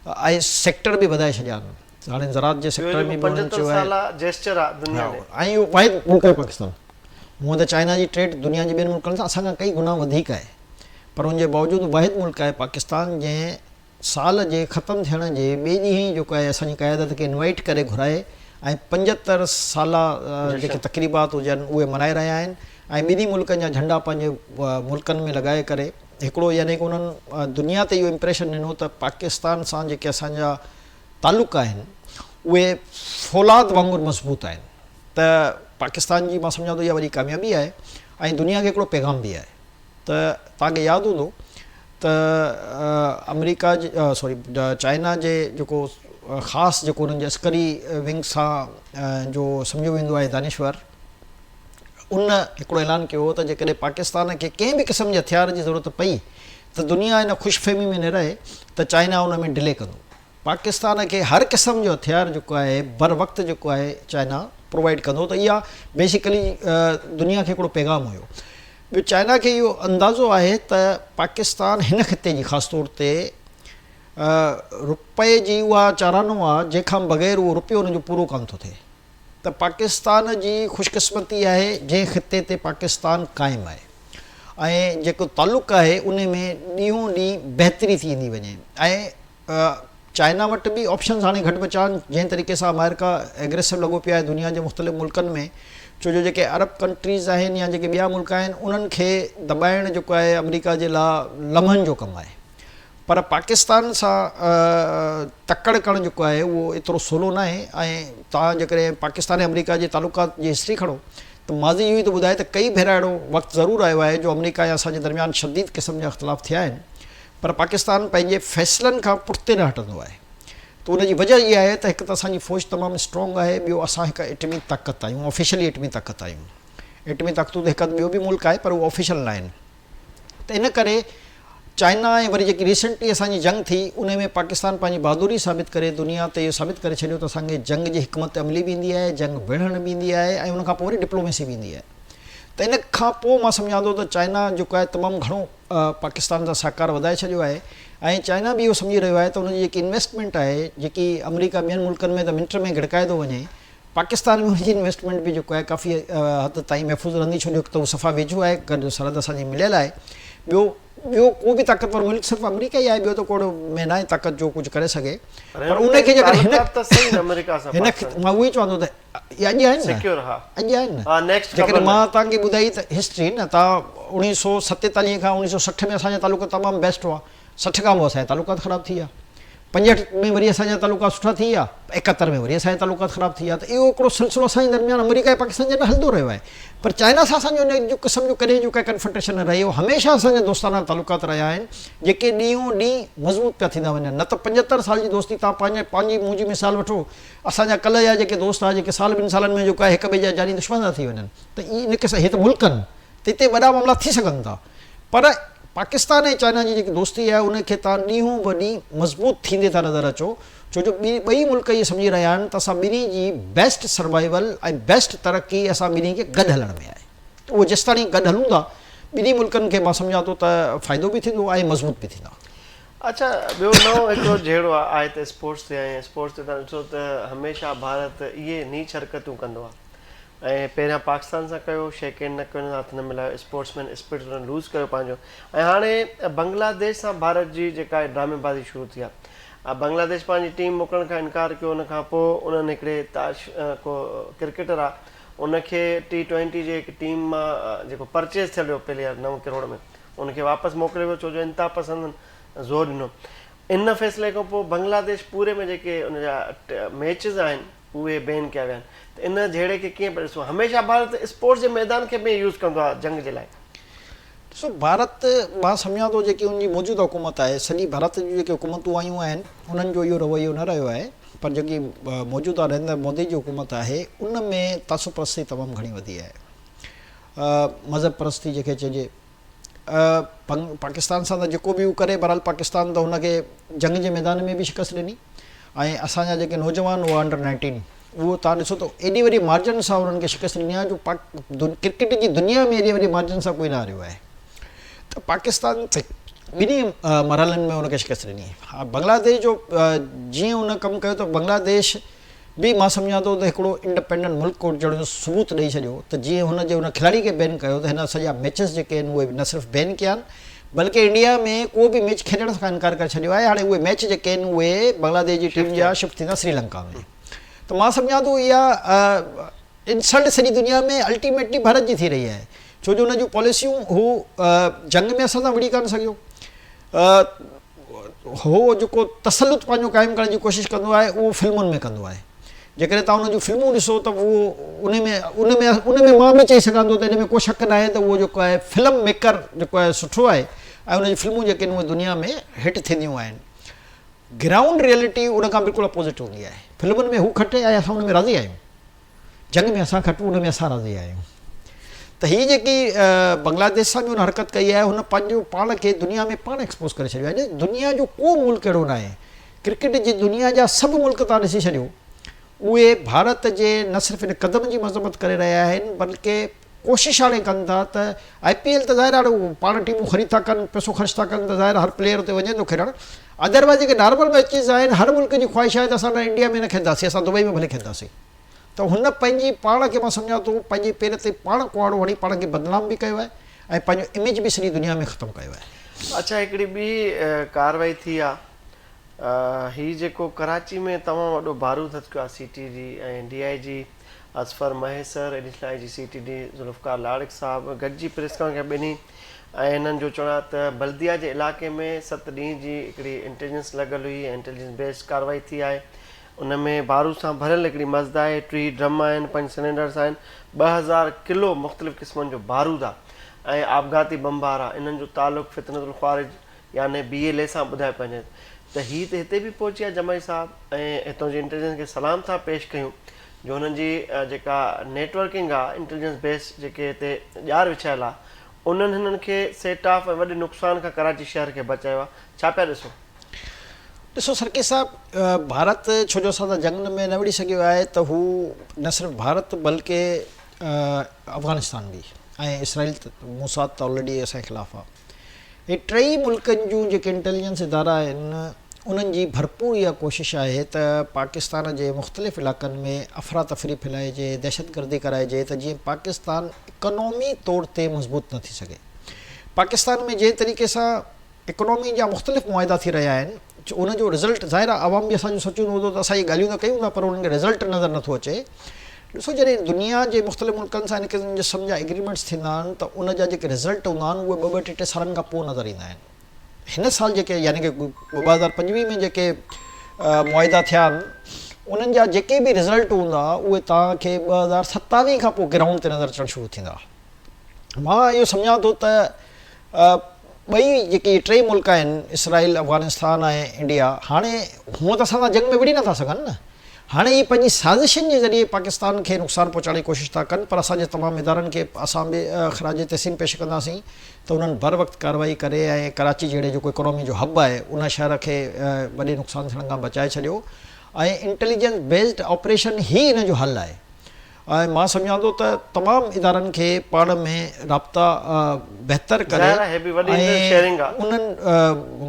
۽ سيڪٽر به وڌائي ڇڏيا آهن هاڻي زراعت جي سيڪٽر ۾ به انهن چيو آهي ۽ اهو واحد ملڪ آهي پاڪستان هونئن ته چائنا جي ٽريڊ دنيا جي ٻين ملڪن سان اسان کان ڪئي گنا وڌيڪ آهي پر ان جي باوجود واحد ملڪ آهي پاڪستان جنهن سال جي ختم ٿيڻ جي ٻئي ڏينهن ئي جيڪو آهي اسان جي قيادت کي انوائيٽ ڪري گهرائي ۽ 75 سالا جيڪي تقريبات هجن اهي ملهائي رهيا آهن ۽ ٻنهي ملڪن جا جهنڊا پنهنجي ملڪن ۾ لڳائي ڪري هڪڙو يعني ڪه انهن دنيا تي اهو امپريشن ڏنو ته پاڪستان سان جيڪي اسان جا تعلق آهن اهي فولاد وانگر مضبوط آهن ته پاڪستان جي مان سمجهان ٿو اها وڏي ڪاميابي آهي ۽ دنيا کي هڪڙو پيغام به آهي ته توهان کي ياد هوندو ته آمريڪا جي سوري چائنا جي جيڪو خاص جيڪو انهن جي عسڪري ونگ سان جو سمجهيو ويندو آهي دانشور ان هڪڙو اعلان ڪيو هو ته جيڪڏهن پاڪستان کي ڪنهن به قسم جي هٿيار جي ضرورت پئي ته دنيا ان خوش فهمي ۾ نه رهي ته چائنا ان ۾ ڊلي ڪندو. پاڪستان کي هر قسم جو هٿيار جيڪو آهي بر وقت جيڪو آهي چائنا پرووائيڊ ڪندو ته اها بيسيڪلي دنيا کي هڪڙو پيغام هيو. ٻيو چائنا کي اهو اندازو آهي ته پاڪستان هن خطي جي خاص طور تي رپئي جي اها چارانو آهي جنهن کان بغير اهو رپيو ان جو پورو ڪانه ٿو ٿئي ته پاڪستان جي خوش قسمتي آهي جنهن خطي تي پاڪستان قائم آهي ۽ جيڪو تعلق آهي ان ۾ ڏينهون ڏينهن بهتري ٿي ايندي وڃي ۽ چائنا وٽ به آپشنز هاڻي گهٽ بچا آهن جنهن طريقي سان آمريڪا ايگريسو لڳو پيو آهي دنيا جي مختلف ملڪن ۾ ڇو جو جيڪي عرب ڪنٽريز آهن يا جيڪي ٻيا ملڪ آهن انهن کي دٻائڻ جيڪو آهي آمريڪا جي لا لمحن جو ڪم آهي پر پاڪستان سان تڪڙ ڪرڻ جيڪو آهي اهو ايترو سولو ناهي ۽ توهان جيڪڏهن پاڪستان ۽ آمريڪا جي تعلقات جي هسٽري کڻو ته ماضي اهو ئي ٿو ٻڌائي ته ڪئي ڀيرا اهڙو وقت ضرور آيو آهي جو آمريڪا ۽ اسان جي درميان شديد قسم جا اختلاف ٿيا آهن پر پاڪستان پنهنجي فيصلن کان پٺتي نه هٽندو آهي ته ان جي وجه اها آهي ته هڪ ته اسان جي فوج تمام اسٽرانگ آهي ٻيو اسان هڪ ايٽمي طاقت آهيون آفيشلي ايٽمي طاقت آهيون ايٽمي طاقتون ته هڪ اڌ ٻيو به ملڪ آهي پر اهو آفيشل نه آهن ته ان ڪري چائنا ۽ وري جيڪي ريسنٽلي اسان جي جنگ ٿي ان ۾ پاڪستان پنهنجي بهادري ثابت ڪري دنيا تي اهو ثابت ڪري ڇڏيو ته اسان کي جنگ جي حڪمت عملي به ايندي آهي جنگ وڙهڻ به ايندي آهي ۽ ان کان پوء وري ڊپلوميسي به ايندي آهي ته ان کان پوء مان سمجهان ٿو ته چائنا جيڪو آهي تمام گهڻو پاڪستان سان سهڪار وڌائي ڇڏيو آهي ۽ چائنا به اهو سمجهي رهيو آهي ته ان جي جيڪي انويسٽمينٽ آهي جيڪي آمريڪا ٻين ملڪن ۾ ته منٽ ۾ گڙڪائي ٿو وڃي پاڪستان ۾ ان جي انويسٽمينٽ به جيڪو آهي ڪافي حد تائين محفوظ رهندي ڇو جو هڪ ته هو صفا ويجهو آهي گڏ سرحد اسان جي مليل آهي ٻيو ٻيو ڪو به طاقتور ملڪ صرف آمريڪا ئي آهي ٻيو ته ڪو اهڙو ۾ ناهي طاقت جو ڪجهه ڪري سگهي پر ان کي جيڪڏهن هن هن مان اهو ئي چوان ٿو ته اڄ آهن نه اڄ آهن نه جيڪڏهن مان توهان کي ٻڌائي ته هسٽري نه توهان 1947 کان 1960 ۾ اسان جا تعلق تمام بيسٽ هئا 60 کان پوء اسان جا تعلقات خراب ٿي ويا، 65 ۾ وري اسان جا تعلقات سٺا ٿي ويا، 71 ۾ وري اسان جا تعلقات خراب ٿي ويا ته اهو هڪڙو سلسلو اسان جي درميان آمريڪا ۽ پاڪستان جي لاء هلندو رهيو آهي پر چائنا سان اسان جو ان جو قسم جو ڪڏهن جو ڪا ڪنفرنٽيشن نه رهيو هميشه اسان جا دوستانه تعلقات رهيا آهن جيڪي ڏينهون ڏينهن مضبوط پيا ٿيندا وڃن نه ته 75 سال جي دوستي تان پنهنجي پنهنجي منهنجي مثال وٺو اسان جا ڪلهه جا جيڪي دوست هئا جيڪي سال ٻن سالن ۾ جيڪو آهي هڪ ٻئي جا جاني دشمن ٿا ٿي وڃن ته ان قسم هي ته ملڪن ته هتي وڏا معاملا ٿي سگهن ٿا پر پاڪستان ۽ چائنا جي جيڪي دوستي آهي ان کي توهان ڏينهون به ڏينهن مضبوط ٿيندي ٿا نظر اچو ڇو جو ٻئي ملڪ اهي سمجهي رهيا آهن ته اسان ٻنهي جي بيسٽ سروائيول ۽ بيسٽ ترقي اسان ٻنهي کي گڏ هلڻ ۾ آهي ته اهو جيستاڻي گڏ هلون ٿا ٻنهي ملڪن کي مان سمجهان ٿو ته فائدو به ٿيندو ۽ مضبوط به ٿيندا. اڇا ٻيو نئون هڪڙو جهيڙو آهي ته اسپورٽس تي ۽ اسپورٽس تي توهان ڏسو ته هميشه ڀارت اهي نيچ حرڪتون ڪندو آهي ۽ پهريان پاڪستان سان ڪيو، شيڪ هينڊ نه ڪيو، هن سان هٿ نه ملايو، اسپورٽس مين اسپرٽ هن لوز ڪيو پنهنجو ۽ هاڻي بنگلاديش سان ڀارت جي جيڪا آهي ڊرامي بازي شروع ٿي آهي بنگلاديش پنهنجي ٽيم موڪلڻ کان انڪار ڪيو ان کان پوء انهن هڪڙي تاش ڪو ڪرڪيٽر آهي ان کي ٽي ٽوئنٽي جي هڪ ٽيم مان جيڪو پرچيز ٿيل هيو پليئر 9 ڪروڙ ۾ ان کي واپس موڪليو ويو ڇو جو انتها پسندن زور ڏنو ان فيصلي کان پوء بنگلاديش پوري ۾ جيڪي ان جا ميچز آهن اهي بين ڪيا ويا آهن ته ان جهيڙي کي ڪيئن پيا ڏسون؟ هميشه ڀارت اسپورٽس جي ميدان کي به يوز ڪندو آهي جنگ جي لاء. ڏسو ڀارت مان سمجهان ٿو جيڪي ان جي موجوده حڪومت آهي سڄي ڀارت جون جيڪي حڪومتون آيون آهن انهن جو اهو رويو نه رهيو آهي پر جيڪي موجوده نريندر مودي جي حڪومت آهي ان ۾ تعصب پرستي تمام گهڻي وڌي آهي مذهب پرستي جنهن کي چئجي پاڪستان سان ته جيڪو به هو ڪري بهرحال پاڪستان ته هن کي جنگ جي ميدان ۾ به شڪست ڏني ۽ اسان جا جيڪي نوجوان هئا انڊر نائنٽين اهو تان ڏسو ته ايڏي وڏي مارجن سان انهن کي شڪست ڏني آهي جو ڪرڪيٽ جي دنيا ۾ ايڏي وڏي مارجن سان ڪوئي نه هاريو آهي ته پاڪستان ٻنهي مرحلن ۾ ان کي شڪست ڏني ها بنگلاديش جو جيئن ان ڪم ڪيو ته بنگلاديش به مان سمجهان ٿو ته هڪڙو انڊپينڊنٽ ملڪ هجڻ جو ثبوت ڏئي ڇڏيو ته جيئن هن جي ان کلاڙي کي بين ڪيو ته هن سڄا ميچز جيڪي آهن اهي نه صرف بين ڪيا آهن بلڪه انڊيا ۾ ڪو به ميچ کيڏڻ کان انڪار ڪري ڇڏيو آهي هاڻي اهي ميچ جيڪي آهن اهي بنگلاديش جي ٽيم جا شفٽ ٿيندا سري لنڪا ۾ ته مان سمجهان ٿو اها انسلٽ سڄي دنيا ۾ الٽيميٽلي ڀارت جي ٿي رهي آهي ڇو جو ان جون پاليسيون هو جنگ ۾ اسان سان وڙهي ڪانه سگهيو هو جيڪو تسلط پنهنجو قائم ڪرڻ جي ڪوشش ڪندو آهي اهو فلمن ۾ ڪندو آهي جيڪڏهن توهان ان جون فلمون ڏسو ته اهو ان ۾ ان ۾ ان ۾ مان به چئي سگهان ٿو ته ان ۾ ڪو شڪ ناهي ته اهو جيڪو آهي فلم ميڪر جيڪو آهي سٺو آهي ۽ ان جون فلمون جيڪي آهن اهي دنيا ۾ هٽ ٿينديون آهن گرائونڊ ريئلٽي ان کان بلڪل اپوزٽ هوندي آهي فلمن ۾ هو کٽي ۽ اسان ان ۾ راضي آهيون جنگ ۾ اسان کٽون ان ۾ اسان راضي آهيون ته هي جيڪي بنگلاديش سان به هن حرڪت ڪئي آهي هن پنهنجو پاڻ کي دنيا ۾ پاڻ ايڪسپوز ڪري ڇڏيو آهي دنيا جو ڪو ملڪ اهڙو ناهي ڪرڪيٽ جي دنيا جا سڀ ملڪ تان ڏسي ڇڏيو اهي ڀارت جي نه صرف ان قدم جي مذمت ڪري رهيا آهن بلڪه ڪوشش هاڻي ڪن ٿا ته آء پي ايل ته ظاهر هاڻي پاڻ ٽيمون خريد ٿا ڪن پئسو خرچ ٿا ڪن ته ظاهر هر پليئر اتي وڃي ٿو کيڏڻ ادروائز جيڪي نارمل ميچز آهن هر ملڪ جي خواهش آهي ته اسان نه انڊيا ۾ نه کيڏنداسين اسان دبئي ۾ ڀلي کيڏنداسين ته هن پنهنجي پاڻ کي مان سمجهان ٿو پنهنجي پير تي پاڻ ڪهاڙو هڻي پاڻ کي بدنام به ڪيو آهي ۽ پنهنجو اميج به سڄي دنيا ۾ ختم ڪيو آهي. اڇا هڪڙي ٻي ڪارروائي ٿي آ هي جيڪو ڪراچي ۾ تمام وڏو بارود هٿ ڪيو آهي C T D ۽ D I G Azfar Mahesar, additional I G C T D Zulfiqar Larik صاحب گڏجي پريس ڪانفرنس ٻنهي ۽ هنن جو چوڻ آهي ته بلديا جي علائقي ۾ ست ڏينهن جي هڪڙي انٽيليجنس لڳل هئي ۽ انٽيليجنس بيسڊ ڪارروائي ٿي آهي ان ۾ بارود سان ڀريل هڪڙي مزدا آهي، 30 ڊرم آهن، پنج سلينڊرس آهن، 2000 ڪلو مختلف قسمن جو بارود آهي ۽ آپگهاتي بمبار آهي، انهن جو تعلق فتنة الخوارج يعني بي ايل اي سان ٻڌايو پيو وڃي ته هي ته هتي به پهچي آهي جمعي صاحب ۽ هتان جي انٽيليجنس کي سلام ٿا پيش ڪيون جو هنن جي جيڪا نيٽ ورڪنگ آهي انٽيليجنس بيس جيڪي هتي ڄار وڇايل آهي انهن هنن کي سيٽ آف ۽ وڏي نقصان کان ڪراچي شهر کي بچايو آهي ڇا پيا ڏسو؟ ڏسو سرڪي صاحب ڀارت ڇو جو اسان سان جنگ ۾ نه وڙهي سگهيو آهي ته هو نه صرف ڀارت بلڪه افغانستان به ۽ اسرائيل موساد ته آلريڊي اسان جي خلاف آهي هي ٽئي ملڪن جون جيڪي انٽيليجنس ادارا آهن انهن جي ڀرپور اها ڪوشش آهي ته پاڪستان جي مختلف علائقن ۾ افراتفري ڦهلائجي دهشتگردي ڪرائجي ته جيئن پاڪستان اڪانومي طور تي مضبوط نه ٿي سگهي پاڪستان ۾ جنهن طريقي سان اڪانومي جا مختلف معاهدا ٿي رهيا آهن ان جو رزلٽ ظاهر آهي عوام به اسان جو سوچيندو هوندو ته اسان اهي ڳالهيون ته ڪيون ٿا پر انهن کي رزلٽ نظر نٿو اچي ڏسو جڏهن دنيا جي مختلف ملڪن سان ان قسم جا ايگريمينٽس ٿيندا آهن ته ان جا جيڪي رزلٽ هوندا آهن اهي ٻه ٻه ٽي ٽي سالن کان پوء نظر ايندا آهن هن سال جيڪي يعني ڪي 2025 ۾ جيڪي معاهدا ٿيا آهن انهن جا جيڪي به رزلٽ هوندا اهي توهان کي 2027 کان پوء گرائونڊ تي نظر اچڻ شروع ٿيندا مان اهو سمجهان ٿو ته ٻئي جيڪي ٽئي ملڪ آهن اسرائيل، افغانستان ۽ انڊيا هاڻي هونء ته اسان سان جنگ ۾ وڙهي نٿا سگهن نه هاڻي اهي پنهنجي سازشن جي ذريعي پاڪستان کي نقصان پهچائڻ جي ڪوشش ٿا ڪن پر اسان جي تمام ادارن کي اسان به خراج تحسين پيش ڪنداسين ته انهن بر وقت ڪارروائي ڪري ۽ ڪراچي جهڙي جيڪو اڪانومي جو هب آهي ان شهر کي وڏي نقصان ٿيڻ کان بچائي ڇڏيو ۽ انٽيليجنس بيسڊ آپريشن هي ان جو حل آهي. ۽ مان سمجهان ٿو ته تمام ادارن کي پاڻ ۾ رابطا بهتر ڪري ظاهر آهي هي به وڏي ۽ شيئرنگ آ. انهن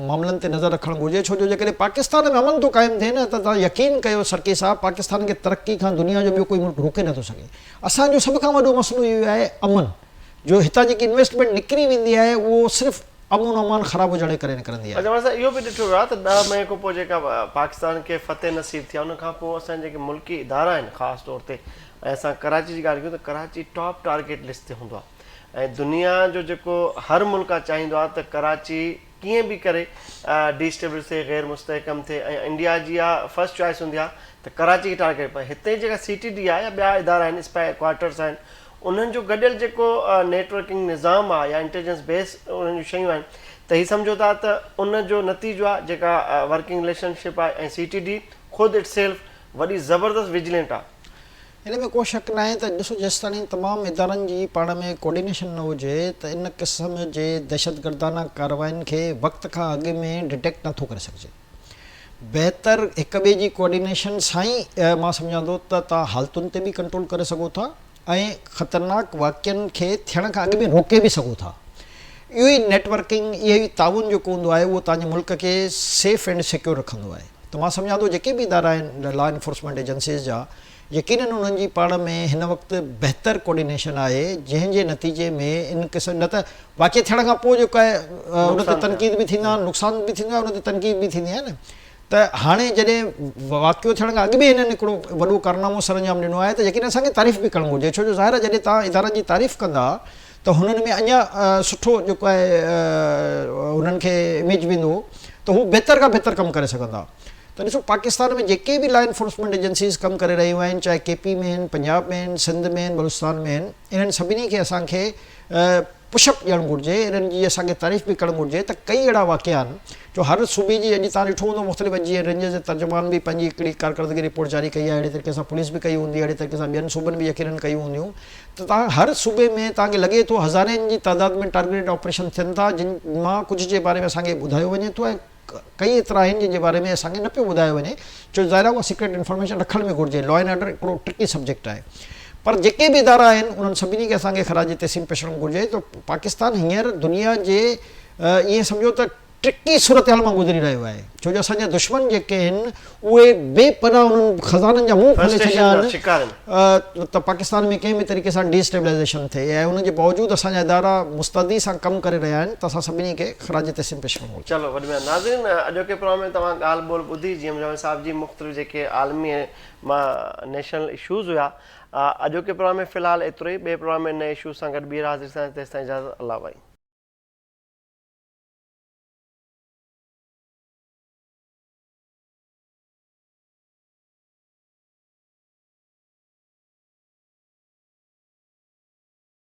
معاملن تي نظر رکڻ گهرجي ڇو جو جيڪڏهن پاڪستان ۾ امن ٿو قائم ٿئي نه ته توهان يقين ڪيو سرڪي صاحب پاڪستان کي ترقي کان دنيا جو ٻيو ڪوئي ملڪ روڪي نٿو سگهي اسان جو سڀ کان وڏو مسئلو اهو آهي امن جو هتان جيڪي انويسٽمينٽ نڪري ويندي آهي اهو صرف امن و امان خراب هجڻ جي ڪري نڪرندي آهي. اچا اهو به ڏٺو ويو آهي ته 10 مئي کان پوء جيڪا پاڪستان کي فتح نصيب ٿي آهي ان کان پوء اسان جا جيڪي ملڪي ادارا آهن خاص طور تي ۽ اسان ڪراچي جي ڳالهه ڪيون ته ڪراچي ٽاپ ٽارگيٽ لسٽ تي هوندو آهي ۽ دنيا جو جيڪو هر ملڪ آهي چاهيندو آهي ته ڪراچي ڪيئن به ڪري ڊي اسٽيبلش ٿئي غير مستحڪم ٿئي ۽ انڊيا جي اها فرسٽ چوائس هوندي آهي ته ڪراچي کي ٽارگيٽ پر هتي جيڪا سي ٽي ڊي آهي يا ٻيا ادارا آهن اسپائي ڪوارٽرس آهن انهن جو گڏيل جيڪو نيٽ ورڪنگ نظام آهي يا انٽيليجنس بيس انهن جون شيون آهن ته هي سمجهو ٿا ته ان جو نتيجو آهي جيڪا ورڪنگ رليشن شپ آهي ۽ سي ٽي ڊي خود it self وڏي زبردست وجلينٽ آهي. ان ۾ ڪو شڪ ناهي ته ڏسو جيستاڻي تمام ادارن جي پاڻ ۾ ڪوآرڊينيشن نه هجي ته ان قسم جي دهشتگردانه ڪاررواين کي وقت کان اڳ ۾ ڊٽيڪٽ نٿو ڪري سگهجي. بهتر هڪ ٻئي جي ڪوآرڊينيشن سان ئي مان سمجهان ٿو ته توهان حالتن تي به ڪنٽرول ڪري سگهو ٿا ۽ خطرناڪ واقعن کي ٿيڻ کان اڳ ۾ روڪي به سگهو ٿا. اهو ئي نيٽ ورڪنگ، اهو ئي تعاون جيڪو هوندو آهي اهو توهان جي ملڪ کي سيف اينڊ سيڪيور رکندو آهي ته مان سمجهان ٿو جيڪي به ادارا آهن لا انفورسمينٽ ايجنسيز جا يقينن انهن جي پاڻ ۾ هن وقت بهتر ڪوآرڊينيشن آهي جنهن جي نتيجي ۾ ان قسم نه ته واقعي ٿيڻ کان پوء جيڪو آهي ان تي تنقيد به ٿيندا آهن نقصان به ٿيندو آهي ان تي تنقيد به ٿيندي آهي نه ته هاڻي جڏهن واقعو ٿيڻ کان اڳ ۾ هنن هڪڙو وڏو ڪارنامو سرانجام ڏنو آهي ته يقينن اسان کي تعريف به ڪرڻ گهرجي ڇو جو ظاهر آهي جڏهن توهان ادارن جي تعريف ڪندا ته هنن ۾ اڃا سٺو جيڪو آهي هنن کي اميج ويندو ته هو بهتر کان بهتر ڪم ڪري سگهندا ته ڏسو پاڪستان ۾ جيڪي به لا انفورسمينٽ ايجنسيز ڪم ڪري رهيون آهن چاهي ڪي پي ۾ آهن پنجاب ۾ آهن سنڌ ۾ آهن بلوچستان ۾ آهن انهن سڀني کي اسان کي پش اپ ڏيڻ گهرجي انهن جي اسان کي تعريف به ڪرڻ گهرجي ته ڪئي اهڙا واقعا آهن جو هر صوبي جي اڄ تان ڏٺو هوندو مختلف اڄ جيئن رينجرز جي ترجمان به پنهنجي هڪڙي ڪارڪردگي رپورٽ جاري ڪئي آهي اهڙي طريقي سان پوليس به ڪئي هوندي اهڙي طريقي سان ٻين صوبن به يقينن ڪيون هونديون ته تان هر صوبي ۾ تان کي لڳي ٿو هزارين جي تعداد ۾ ٽارگيٽيڊ آپريشن ٿين ٿا جن مان ڪجهه جي باري ۾ اسان کي ٻڌايو وڃي ٿو ۽ ڪئي ايترا آهن جن جي باري ۾ اسان کي نه پيو ٻڌايو وڃي ڇو جو ظاهر آهي اها سيڪريٽ انفارميشن رکڻ به گهرجي لا اينڊ آرڊر هڪڙو ٽرڪي سبجيڪٽ آهي پر جيڪي به ادارا آهن انهن سڀني کي اسان کي خراج تحسين پيش ڪرڻ گهرجي ته پاڪستان هينئر دنيا جي ائين سمجهو ته ٽرڪي صورتحال مان گذري رهيو آهي ڇو جو اسان جا دشمن جيڪي آهن اهي بي پناهه انهن خزانن جا منهن کولي ڇڏيا آهن ته پاڪستان ۾ ڪنهن به طريقي سان ڊي اسٽيبلائيزيشن ٿئي ۽ ان جي باوجود اسان جا ادارا مستعدي سان ڪم ڪري رهيا آهن ته اسان سڀني کي خراج تحسين پيش ڪرڻ گهرجي. چلو وڏي مهرباني ناظرين اڄوڪي پروگرام ۾ توهان ڳالهه ٻولهه ٻڌي جيئن مجاور صاحب جي مختلف جيڪي عالمي ۽ نيشنل اشوز هيا اڄوڪي پروگرام ۾ في الحال ايترو ئي ٻئي پروگرام ۾ نئين اشوز سان گڏ ٻيهر حاضر ٿينداسين تيستائين اجازت الله بائي.